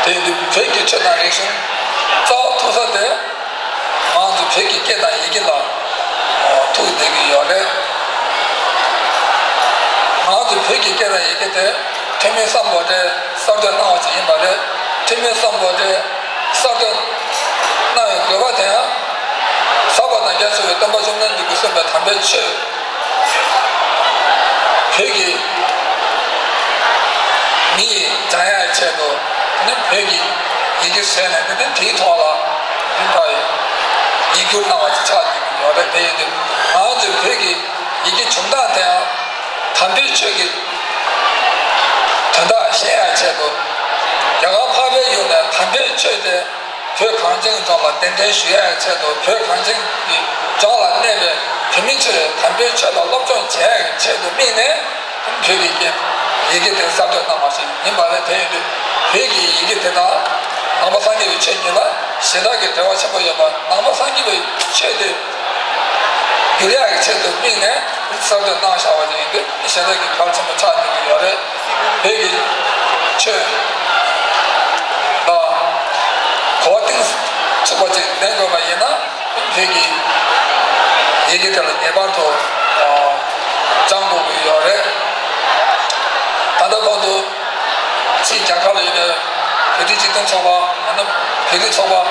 དེ་ཡིན་དུས་བོད་ཀྱི་ཆོས་དང་རིག་གཞུང་རྩ་བ་ཐུག་ས་དེ་ང་ཚོ་བོད་ཀྱི་སྐད་དང་ཡི་གེ་ལ་ཐུག་བསྡད་ཀྱི་ཡོད་རེད། ང་ཚོ་བོད་ཀྱི་སྐད་དང་ཡི་གེ་དེ་ཐོན་མི་སམ་བྷོ་ཊས་གསར་གཏོད་གནང་བ་ཅིག་ཡིན་པ་རེད། ཐོན་མི་སམ་བྷོ་ཊས་གསར་གཏོད་གནང་བའི་དགོས་པ་དེ་ཡང་། ཟབ་པ་དང་རྒྱ་ཆེ་བའི་སྟོན་པ་བཅོམ་ལྡན་འདས་ཀྱིས་གསུངས་པའི་དམ་པའི་ཆོས། བོད་ཀྱི་མི་ཡིས་སྦྱང་ཡག་ཆེད་དུ་ནི་བོད་ཀྱི་ཡི་གེ་བཟོས་ནས་དེ་ནི་དེའི་ཐོག་ལ་ཡིན་པ་ཡིན་རྒྱུ་གནང་བ་ཅིག་ཆགས་བསྡད་ཀྱི་ཡོད་རེད། དེ་ཡིན་དུས་ང་ཚོས་བོད་ཀྱི་ཡི་གེ་བྱུང་སྟངས་དེའང་དམ་པའི་ཆོས་ཀྱི་དོན་དག་ཤེས་ཡག་ཆེད་དུ་རྒྱ་གར་འཕགས་པའི་ཡུལ་ནས་དམ་པའི་ཆོས་དེ། བོད་གངས་ཅན་ལྗོངས་ལ་གདན་འདྲེན་ཞུ་ཡག་ཆེད་དུ། བོད་གངས་ཅན་གྱི་ལྗོངས་ལ་གནས་པའི་བོད་མི་ཚོས་དམ་པའི་ཆོས་ལ་སློབ་སྦྱོང་བྱེད་ཡག་ཆེད་དུ་དམིགས་ནས། བོད་ཀྱི་སྐད་ཡི་གེ་དེ་གསར་གཏོད་གནང་བ་ཞིག་ཡིན་པ་རེད། དེ་ཡིན་དུས་བོད་ཀྱི་ཡི་གེ་དེ་དང་ནང་པ་སངས་རྒྱས་པའི་ཆོས་གཉིས་ལ་ཞེ་དྲག་གི་འབྲེལ་བ་ཆེན་པོ་ཡོད་པ། ནང་པ་སངས་རྒྱས་པའི་ཆོས་དེ་བསྒྱུར་ཡག་གི་ཆེད་དུ་དམིགས་ནས་གསར་གཏོད་གནང་བཞག་པ་ཞིག་ཡིན་དུས་ཞེ་དྲག་གི་གལ་ཆེན་པོ་ཆགས་བསྡད་ཀྱི་ཡོད་རེད། བོད་ཀྱི་ཆོས་ལ་གོ་བ་གཏིང་ཚུགས་པ་ཅིག་ལེན་དགོས་པ་ཡིན་ན། བོད་ཀྱི་ཡི་གེ་དེ་ལ་ངེས་པར་དུ་སྦྱང་དགོས་ཀྱི་ཡོད་རེད། ད་ལྟ་བར་དུ་ཕྱིའི་རྒྱལ་ཁབ་ལ་ཡོད་པའི་བོད་རིགས་སྤྱི་མཐུན་ཚོགས་པ་ཡང་ན་བོད་རིགས་ཚོགས་པ་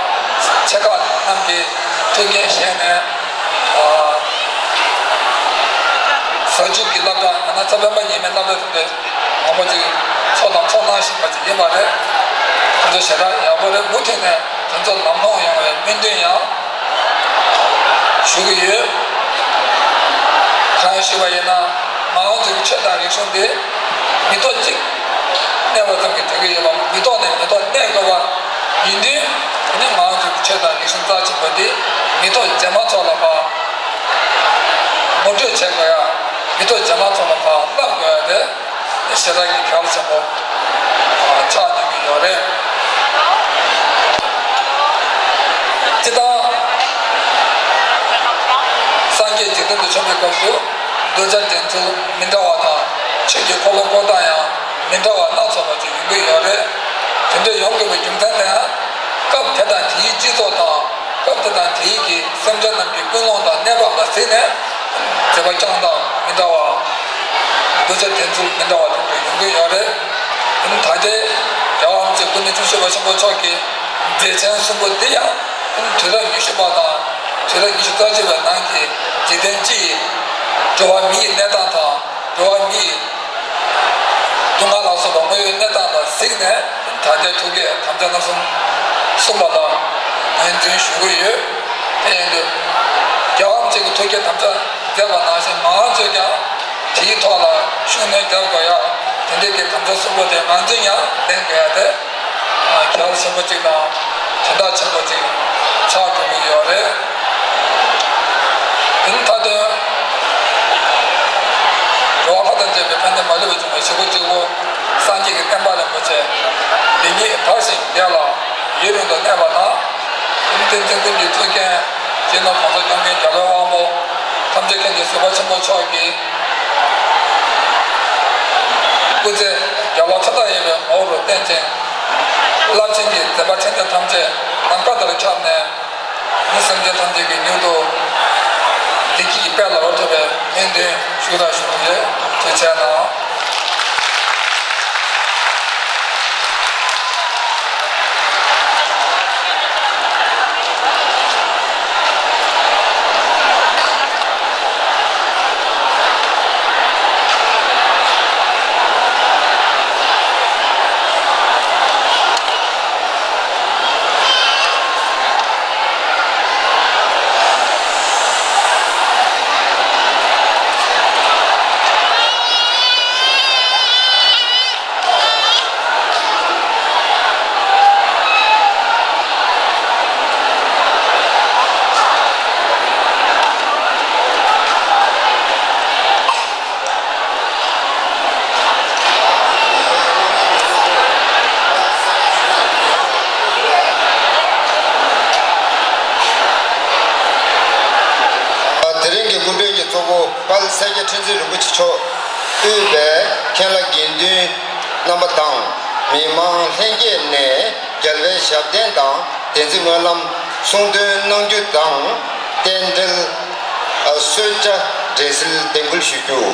ཆེ་ཁག་རྣམས་ཀྱིས་ཐུགས་འགན་བཞེས་ནས། ཨ། ཟབ་ཆོས་ཀྱི་སློབ་གྲྭ་ཡང་ན་རྩ་བའི་སློབ་མ་ཉི་མའི་སློབ་གྲྭ་དེ་འདྲའི་མང་པོ་ཅིག་ཚོགས་དང་ཚོགས་གནང་བཞིན་པ་ཅིག་ཡིན་པ་རེད། དེ་ཚོ་ཞེ་དྲག་ཡག་པོ་རེད། མུ་མཐུད་ནས་དེ་ཚོ་ལམ་ལྷོང་ཡོང་བའི་སྨོན་འདུན་ཡང་ཞུ་གི་ཡོད། གང་ཡང་ཞུས་པ་ཡིན་ན་ང་རང་ཚོའི་ཆོས་དང་རིག་གཞུང་འདི་མི་ཐོག་གཅིག་གནས་པ་ཙམ་གྱིས་འགྲིག་གི་ཡོད་པ། མི་ཐོག་ནས་མི་ཐོག་གནས་དགོས་པ་ཡིན་དུས། དེ་ནི་ང་རང་ཚོའི་ཆོས་དང་རིག་གཞུང་རྩ་ཆེན་པོ་འདི་མི་ཐོག་རྗེས་མ་ཚོ་ལ་ཕར་ངོ་སྤྲོད་བྱེད་དགོས་ཡ། མི་ཐོག་རྗེས་མ་ཚོ་ལ་ཕར་བསླབ་དགོས་ཡ་དེ་ཞེ་དྲག་གི་གལ་ཆེན་པོ་ཆགས་བསྡད་ཀྱི་ཡོད་རེད། སྤྱིར་བཏང་སངས་རྒྱས་འཇིག་རྟེན་དུ་བྱོན་པའི་སྐབས་སུ་གདུལ་བྱ་འགྲན་ཚུལ་མི་འདྲ་བ་དང་ཆོས་ཀྱི་འཁོར་ལོ་བསྐོར་སྟངས་ཡང་མི་འདྲ་བ་སྣ་ཚོགས་པ་ཅིག་ཡོང་གི་ཡོད་རེད། དེ་འདྲ་ཡོང་དགོས་པའི་རྒྱུ་མཚན་དེ་ཡང་སྐབས་དེ་དང་དེའི་སྤྱི་ཚོགས་དང་། སྐབས་དེ་དང་དེའི་གི་སེམས་ཅན་རྣམས་ཀྱི་ཀུན་སློང་དང་གནས་བབ་ལ་གཟིགས་ནས་མཛད་པ་བསྐྱངས་སྟངས་མི་འདྲ་བ། ཡོད་ཚད་དེ་ཚོ་མི་འདྲ་བ་དེ་འདྲ་ཡོང་གི་ཡོད་རེད། ཨ་ནི་ད་ལྟའི་རྒྱལ་བ་རིན་པོ་ཆེ་སྐུ་ཕྲེང་བཅུ་བཞི་པ་ཆེན་པོ་མཆོག་གི་མཛད་ཆེན་གསུམ་པོ་འདི་ཡང་ཨ་ནི་དུས་རབས་ཉི་ཤུ་པ་དང་དུས་རབས་ཉི་ཤུ་རྩ་གཅིག་པའི་ནང་གི་འཇིག་རྟེན་སྤྱི་ཡི་འགྲོ་བ་མི་ཡི་གནས་སྟངས་དང་འགྲོ་བ་མི་ཡི་སྡུག་བསྔལ་ལ་སོགས་པ་དངོས་ཡོད་གནས་སྟངས་ལ་གཟིགས་ནས་ད་ལྟའི་ཐུགས་བསྐྱེད་དམ་བཅའ་སྣ་གསུམ་གསུངས་པ་ལ་ངོས་འཛིན་ཞུ་གི་ཡོད། དེ་ཡིན་དུས་རྒྱལ་བ་རིན་པོ་ཆེ་གི་ཐུགས་བསྐྱེད་དམ་བཅའ་མཛད་པ་ནང་བཞིན་ང་རང་ཚོས་ཀྱང་དེའི་ཐོག་ལ་ཤུགས་སྣོན་རྒྱག་དགོས་ཡ། དེ་འདྲའི་གི་དམ་བཅའ་གསུམ་པོ་དེ་ངོས་འཛིན་ཡང་ལེན་དགོས་ཡ་དེ་གལ་ཆེན་པོ་གཅིག་དང་དོན་དག་ཆེན་པོ་གཅིག་ཆགས་འགྲོ་གི་ཡོད་རེད། དེ་ནི་མཐའ་དོན་འགྲོ་བ་ལྷ་དང་བཅས་པའི་ཕན་བདེ་མ་ལུས་པ་འབྱུང་བའི་བྱེད་པོ་གཅིག་པོ། སངས་རྒྱས་ཀྱི་བསྟན་པ་རིན་པོ་ཆེ་འདི་ཉིད་དར་ཞིང་རྒྱས་ལ་ཡུན་རིང་དུ་གནས་པ་དང་། བསྟན་འཛིན་ཀུན་གྱི་གཙུག་རྒྱན་སྤྱི་ནོར་༸གོང་ས་༸སྐྱབས་མགོན་རྒྱལ་བའི་དབང་པོ་ཐམས་ཅད་མཁྱེན་ཅིང་གཟིགས་པ་ཆེན་པོ་མཆོག་གི་སྐུ་ཚེ་རྒྱལ་བ་མཐའ་དག་ཡལ་བའི་ངོ་བོ་རུ་བརྟན་ཅིང་། རླབས་ཆེན་གྱི་མཛད་པ་ཆེན་ཆེན་ཐམས་ཅད་ནམ་མཁའ་ལྟར་ཁྱབ་ནས། མི་སེམས་ཅན་ཐམས་ཅད་ཀྱི་མྱུར་དུ་བདེ་སྐྱིད་ཀྱི་དཔལ་ལ་འོར་ཐུབ་པའི་སྨོན་འདུན་ཞུ་དང་ཞུ་གི་ཡོད། ཐུགས་རྗེ་གནང་། དེ་རིང་གི་སྐུ་མགྲོན་གྱི་གཙོ་བོ་དཔལ་ས་སྐྱ་ཁྲི་འཛིན་རིན་པོ་ཆེ་མཆོག་དབུས་པའི་མཁན་བླ་དགེ་འདུན་རྣམ་པ་དང་མི་མང་ལྷན་རྒྱས་ནས་རྒྱལ་བའི་ཞབས་བརྟན་དང་བསྟན་འཛིན་སྨོན་ལམ་གསུང་འདོན་གནང་རྒྱུ་དང་། རྟེན་འབྲེལ་གསོལ་ཇ་འབྲས་སིལ་འདེགས་འབུལ་ཞུ་རྒྱུ།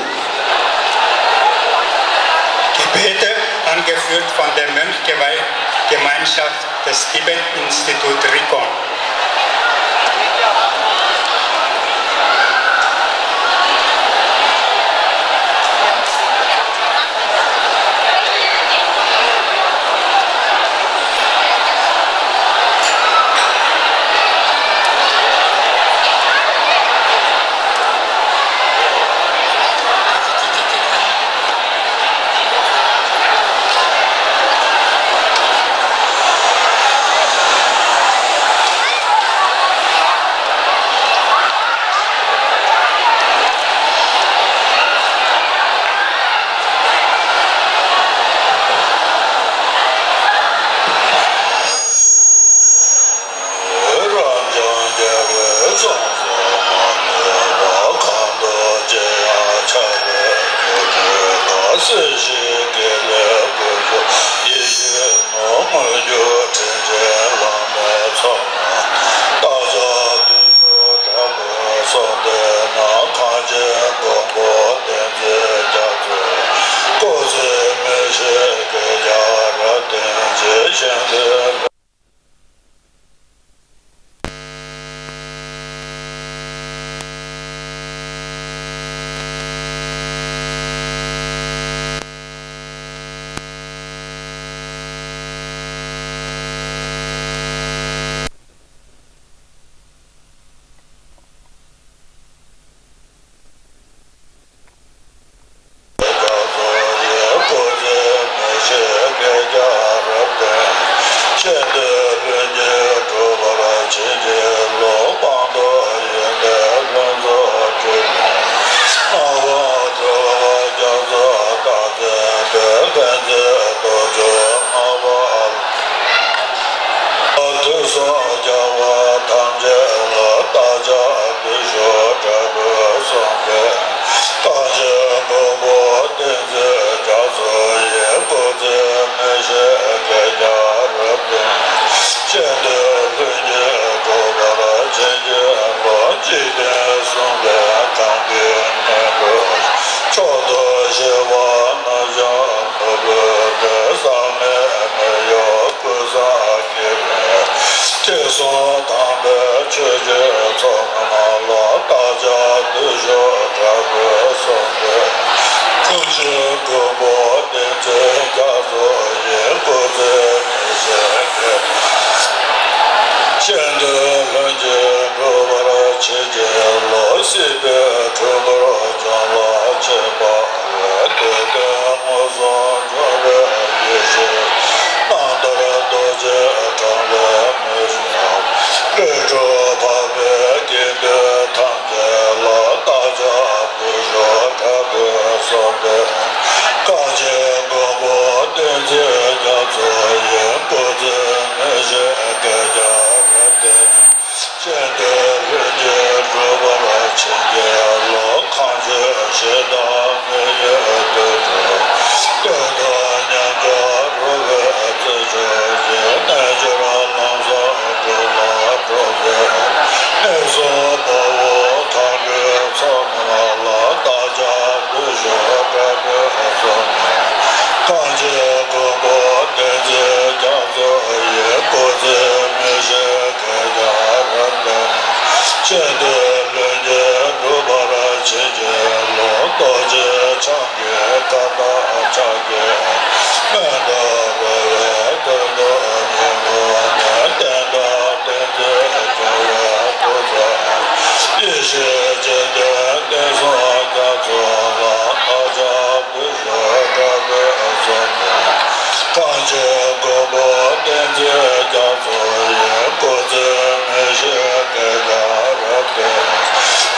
Gebete angeführt von der Mönchgewei-, Gemeinschaft des Tibet-Institut Rikon. རབ་འབྱམས་རྒྱལ་པོའི་ཚོགས་བསགས་མ་ནུས་པ། གང་དུ་སྐྱེ་ཡང་ཆགས་པའི་སྒྱུ་འཕྲུལ་དག། སྲིད་ཞིའི་དགེ་ལེགས་ཀུན་སྤྱོད་ཡིད་བཞིན་ནོར། དངོས་འབྱོར་དྲིན་ཅན་བླ་མའི་ཚོགས་རྣམས། བདག་ཅག་བདུད་ཀྱི་དྲག་པོས་གསོད་དེ་ན། གངས་ཅན་མགོན་པོ་བསྟན་འཛིན་རྒྱ་མཚོའི། སྐུ་ཚེ་མི་ཤིགས་བསྐལ་བརྒྱར་བརྟན་ཅིང་། གཞན་དོན་རྒྱ་མཚོ་ཡི་སྐུ་ཚེ་མི་ཤིགས་བསྐལ་བརྒྱར་བརྟན། གཞན་དོན་ལྷུན་གྱིས་གྲུབ་པར་བྱིན་གྱིས་རློབས། དཔང་དུ་ཡོད་པའི་ལྷུན་རྫོགས་སྤྲུལ་པའི་སྣང་བ་སྤྲུལ་པ་རྒྱ་མཚོ་སྟག་འཛིན་པའི། ཕན་མཛད་རྡོ་རྗེ་སྔགས་པ། དུས་གསུམ་རྒྱལ་བ་ཐམས་ཅད་ལ། བདག་ཅག་བདུད་ཤོག་དྲག་པོས་གསོད་པའི། གངས་ཅན་མགོན་པོ་བསྟན་འཛིན་རྒྱ་མཚོ་ཡི། སྐུ་ཚེ་མི་ཤིགས་བསྐལ་བརྒྱར་བརྟན། གཞན་དོན་ལྷུན་གྱིས་གྲུབ་པར་བྱིན་གྱིས་རློབས། འཇིག་རྟེན་གསུམ་ལས་གང་གི་ནོར་བུ། མཆོག་ཏུ་ ཆེ་བ་རྣམས་ཀྱང་ནོར་བུའི་གདན་ས་མེད་མེད་ཡང་ཀུན་བཟང་དགྱེས་པའི་ཐོས་བསམ་དམ་པའི་ཆོས་ཀྱི་ཚོགས་རྣམས་ལ་བདག་ཀྱང་འདུད་ཤོག་དྲག་པོས་གསོལ་འདེབས། ཀུན་མཁྱེན་མགོན་པོ་བསྟན་འཛིན་རྒྱ་མཚོ་ཡི་སྐུ་ཚེ་མི་ཤིགས་གེ། གཞན་དོན་ལྷུན་གྱིས་འགྲུབ་པར་བྱིན་གྱིས་རློབས། སྲིད་པའི་འཁྲུལ་འཁོར་གྱོང་ལ་ཆགས་པ་བས་འདོད་དོན་མངོན་སུམ་འབྱོངས་པའི་ཡེ་ཤེས་རྣམ་ཐར་རྡོ་རྗེ་འཕྲིན་ལས་མི་ཤིགས་རིགས་དྲུག་འཕགས་པའི་དགེ་འདུན་ཐམས་ཅད་ལ་བདག་ཀྱང་འདུད་ཤོག་དྲག་པོས་གསོལ་འདེབས། གངས་ཅན་མགོན་པོ་བསྟན་འཛིན་རྒྱ་མཚོ་ཡི་སྐུ་ཚེ་མི་ཤིགས་བསྐལ་བརྒྱར་བརྟན། གཞན་དོན་ལྷུན་གྱིས་འགྲུབ་པར་བྱིན་གྱིས་རློབས། གངས་ཅན་ཞིང་དང་མི་ཡི་དུར་ཁྲོད་གཏེར་དང་མཉམ་སྦྱོར་རོལ་པའི་རྩེ་མཆོག་གི་རྣལ་འབྱོར་ལམ་བཟང་འགྲུབ་ལ་འགྲོ་ཕན། གནས་གསུམ་དཔའ་བོ་མཁའ་འགྲོའི་ཚོགས་རྣམས་ལ་བདག་ཀྱང་འདུད་ཤོག་དྲག་པོས་གསོལ་འདེབས། གངས་ཅན་མགོན་པོ་བསྟན་འཛིན་རྒྱ་མཚོ་ཡི་སྐུ་ཚེ་མི་ཤིགས་བསྐལ་བརྒྱར་བརྟན། གཞན་དོན་ལྷུན་གྱིས་འགྲུབ་པར་བྱིན་གྱིས་རློབས། རྡོ་རྗེ་འཆང་གི་བཀའ་དང་ཕྱག་རྒྱའི་སྨོན་དང་རོལ་པའི་དོན་དུ་སྙིང་ཁོང་ནས་བསྟན་དང་བསྟན་འཛིན་སྐྱོང་བའི་ཐུགས་བསྐྱེད། ཡེ་ཤེས་སྤྱན་ལྡན་བསྟན་སྲུང་རྒྱ་མཚོ་ལ་བདག་ཀྱང་འདུད་ཤོག་དྲག་པོས་གསོལ་འདེབས། གངས་ཅན་མགོན་པོ་བསྟན་འཛིན་རྒྱ་མཚོ་ཡི་སྐུ་ཚེ་མི་ཤིགས་བསྐལ་བརྒྱར་བརྟན།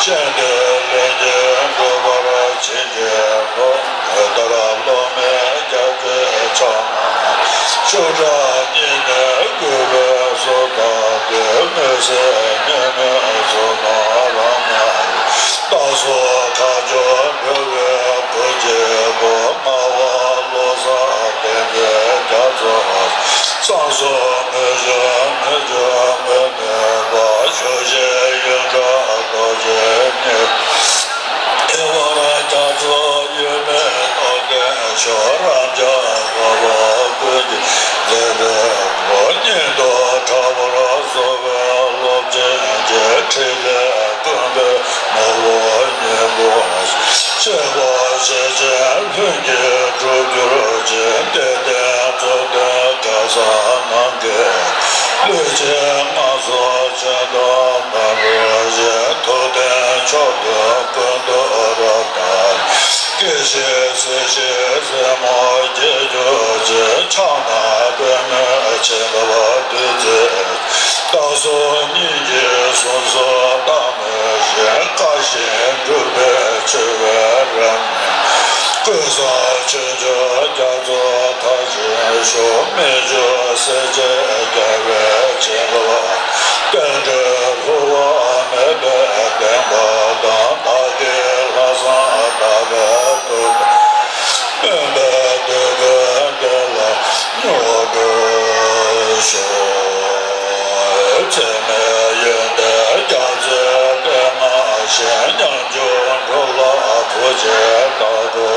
གཞན་དོན་ལྷུན་གྱིས་འགྲུབ་པར་བྱིན་གྱིས་རློབས། ལྟར་སློབ་མའི་རྒྱ་མཚོའི་ཕྱོགས་རྣམས་ཤུགས་དྲག་སྙིང་ནས་གུས་པས་སུ་བལྟ་སྟེ། མི་ཟད་ཉི་མའི་ཚོགས་རྣམས་རབ་མཉམ་རེ། རྟ་ཟོར་ཁ་སྦྱོར་འགྲོ་བའི་བུ་སྐྱེས་པོ། ངག་དབང་བློ་བཟང་བསྟན་འཛིན་རྒྱ་མཚོ། བསམ་སོགས་མི་འབྱུང་མི་འབྱུང་དངོས་གནས་པ། ཆོས་བཞིན་ཡོངས་གྲགས་རྡོ་རྗེ་ཉིད། ཐེག་པར་རྒྱ་མཚོ་ཡོད་མེད་རྟོགས་ལྡན་མཆོག་རབ་འབྱམས་དཔའ་བོ་ཀུན་གྱི་མཛད་པའི་སྒོ། སྙིང་སྟོབས་དྲག་པོར་གསོལ་བའི་སློབ་ཆེན་གྱི། ཕྲིན་ལས་ཀུན་པའི་ནོར་བུ་སྙིང་པོ། ཆོས་པ་ཞེས་བྱའི་ལྷུན་གྱིས་གྲུབ་གྱུར་ཅིག་བདེ་ལྡན་རྫོགས་ལྡན་གང་ཟག་རྣམས་ཀྱི། བློ་ཆེན་ངན་སོང་ཆེན་དུ་མ་འགྲོ་ཞིང་། ཐུབ་བསྟན་མཆོག་ཏུ་ཀུན་ཏུ་རབ་དར། དགེ་བཤེས་སྲས་བཞིའི་སྲས་མོ་རྒྱས་གྱུར་ཅིག་ཕྱག་ན་པདྨོ་ཆེན་པོ་བདུད་རྩིའི། རྟ་ཟོར་སྙིང་རྗེའི་གཟུངས་སུ་བཏང་ནས་བཞེངས། བཀའ་བཞིན་སྒྲུབ་པའི་ཆེ་བའི་རབ་གནས། ཀུན་བཟང་ཆོས་སྐྱོང་རྒྱ་མཚོ་མཐར་ཕྱིན་ཤོག་སྨན་ལྗོངས་སྲས་བཅས་རྒྱལ་བའི་བྱིན་རླབས། རྟེན་འབྲེལ་བསླུ་བ་མེད་པའི་བདེན་པ་དང་། བདག་གི་ལྷག་བསམ་དག་པའི་ཐུགས་དང་། སྨོན་པའི་བདུད་ཀྱི་སྡེ་ལ་མྱུར་འགྲོ་ཤོག་ཚད་མེད་ཡོན་ཏན་རྒྱ་མཚོའི་པདྨ་བཞད། ཉམ་ཆུང་འགྲོ་ལ་བུ་བྱེད་བདག་པོ།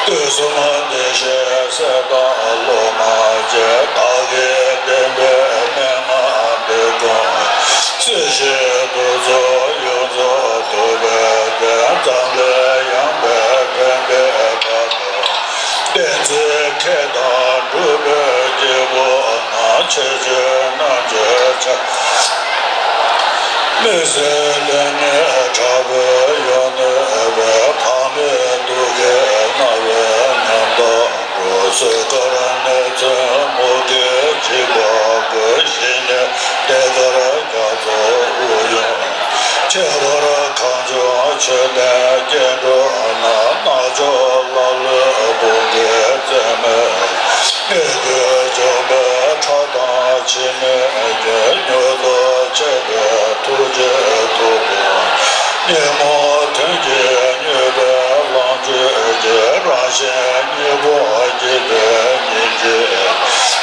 དུས་གསུམ་བདེ་གཤེགས་སྲས་དང་སློབ་མ་བཅས། བདག་གི་བསྟན་པའི་མན་ངག་འདི་ཀུན། སྲིད་ཞིའི་གདུག་རྩུབ་ཡོངས་རྫོགས་ཐུབ་པའི་བརྟན། འཛམ་གླིང་ཡངས་པའི་ཕན་བདེའི་བདག་པོ། བསྟན་འཛིན་མཁས་དང་གྲུབ་པའི་སྐྱེས་བུ་རྣམས། ཆོས་སྤྱོད་རྣམ་དཔྱོད་ཆ། མི་ཟད་ལས་ངན་དྲག་པོས་ཡོངས་གནོད་པའི། ཕ་མའི་དུག་གིས་མནར་བའི་ཉམ་ཐག་འགྲོ། གསོད་དཀའ་ནད་མཚོན་མུ་གེས་འཇིགས་པ་བཀོད། ཞི་གནས་ལྟེ་བར་རྒྱ་མཚོ་དབུགས་དབྱུང་། ཁྱད་པར་གངས་ལྗོངས་ཆོས་ལྡན་སྐྱེ་འགྲོ་རྣམས། རྣལ་འབྱོར་ལ་ལུས་དཔུང་གི་རྩེ་མོའི། ངེས་དོན་འཇོམས་པའི་ཁྲག་དང་འཆི་མེད་ཀྱི། མྱུར་དུ་མཆོད་པའི་ཐུགས་རྗེའི་ཐུགས་དཔོན། ཉོན་མོངས་མཐུན་རྐྱེན་མྱོས་པའི་ལོངས་སྤྱོད་ཀྱི། རང་གཞན་གཉིས་པོ་དགྱེས་པའི་སྙིང་རྗེ།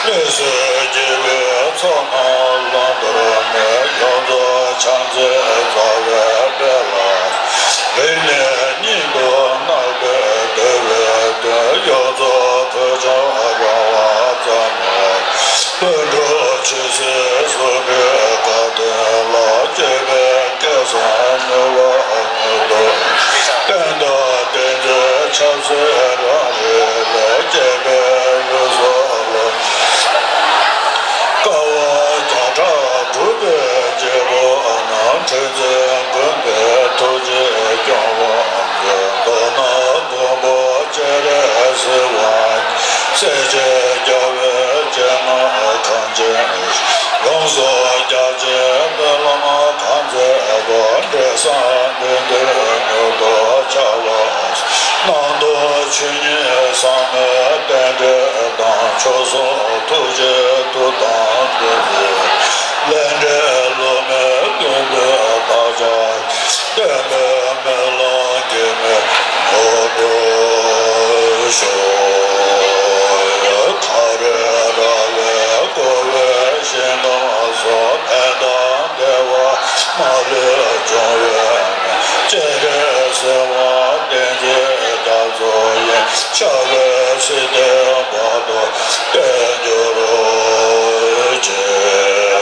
མི་བཟོད་དགྱེས་པའི་ཚོགས་རྣམས་བླང་དོར་མེད། ཡོངས་རྫོགས་ཕྱག་འཚལ་རྩ་བའི་དཔལ་ལ། རིང་ནས་ཉིད་དུ་བརྣག་པའི་བདེ་བའི། ཆོས་སྲིད་ཟུང་འབྲེལ་དགའ་ལྡན་ལ། སྤྱོད་པའི་སྐལ་བཟང་མྱུར་བ་མྱུར་དུ། བསྟན་དང་བསྟན་འཛིན་ཆབ་སྲིད་རང་རེ་ལས། སྤྱན་པའི་ལུས་སྲོག་ལ། དཀའ་བ་བརྒྱ་ཕྲག་སྒྲུབ་པའི་རྗེ་བོ་རྣམས། འཁྲུལ་འཛིན་ཀུན་གྱི་ཐུགས་རྗེས་སྐྱོང་བར་མཛོད། མདོར་ན་མགོན་པོ་སྤྱན་རས་གཟིགས་དབང་། སྲས་བཅས་རྒྱལ་བའི་སྤྱན་སྔར་གངས་ཅན་ཡོངས་སུ་རྒྱ་ཆེན་སྨོན་ལམ་གང་མཛད་པ། འབྲས་བཟང་དོན་དུ་མྱུར་དུ་འཆར་བར། སྣང་སྟོང་ཆོས་ཉིད་ཟབ་མོའི་རྟེན་འབྲེལ་དང་། མཆོག་ཟུང་ཐུགས་རྗེའི་མཐུ་དང་ལྡན་པའི། ལས་འབྲས་བསླུ་མེད་ཀུན་འདུས་བདག་ཅག་བསྟན་པའི་སྨོན་ལམ་གེགས་མེད་ངོ་འཕྲོད་ཤོག། མཁའ་རོལ་ར་བས་བསྐོར་བའི་ཞིང་ཁམས་སུ། ཕན་དང་བདེ་བ་མ་ལུས་འབྱུང་བའི་གནས། སྤྱན་རས་གཟིགས་དབང་བསྟན་འཛིན་རྒྱ་མཚོ་ཡི། ཕྱག་གི་སྲིད་མཐའི་བར་དུ་བརྟན་གྱུར་ཅིག།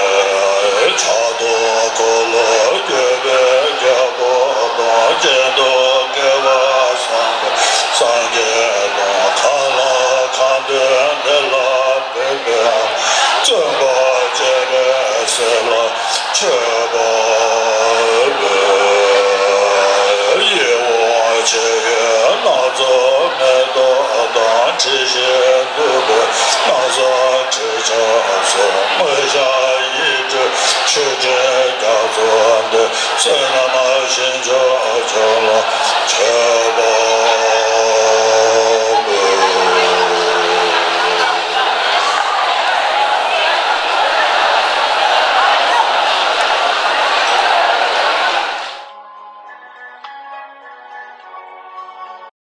ཕྱག་ཏུ་འཁོར་ལོ་བརྒྱུད་པའི་རྒྱལ་པོ་དང་། སྤྱན་སྟོང་བསྐལ་པ་བཟང་པོའི་སངས་རྒྱས་དང་། གང་ལ་གང་འདུལ་བདེ་ལ་ཕན་པའི། བཙུན་པ་སྤྱན་རས་གཟིགས་ལ་མཆོད་པ་འབུལ། ཡིད་འོང་མཆེ་ཡི་སྣ་ཚོགས་མེ་ཏོག་དང་། དྲི་ཞིམ་བདུག་སྤོས་སྣ་ཚོགས་དྲི་ཆབ་སོགས། དངོས་ཞིང་ཡིད་སྤྲུལ་མཆོད་སྤྲིན་རྒྱ་མཚོ་འདི། བསོད་ནམས་ཞིང་མཆོག་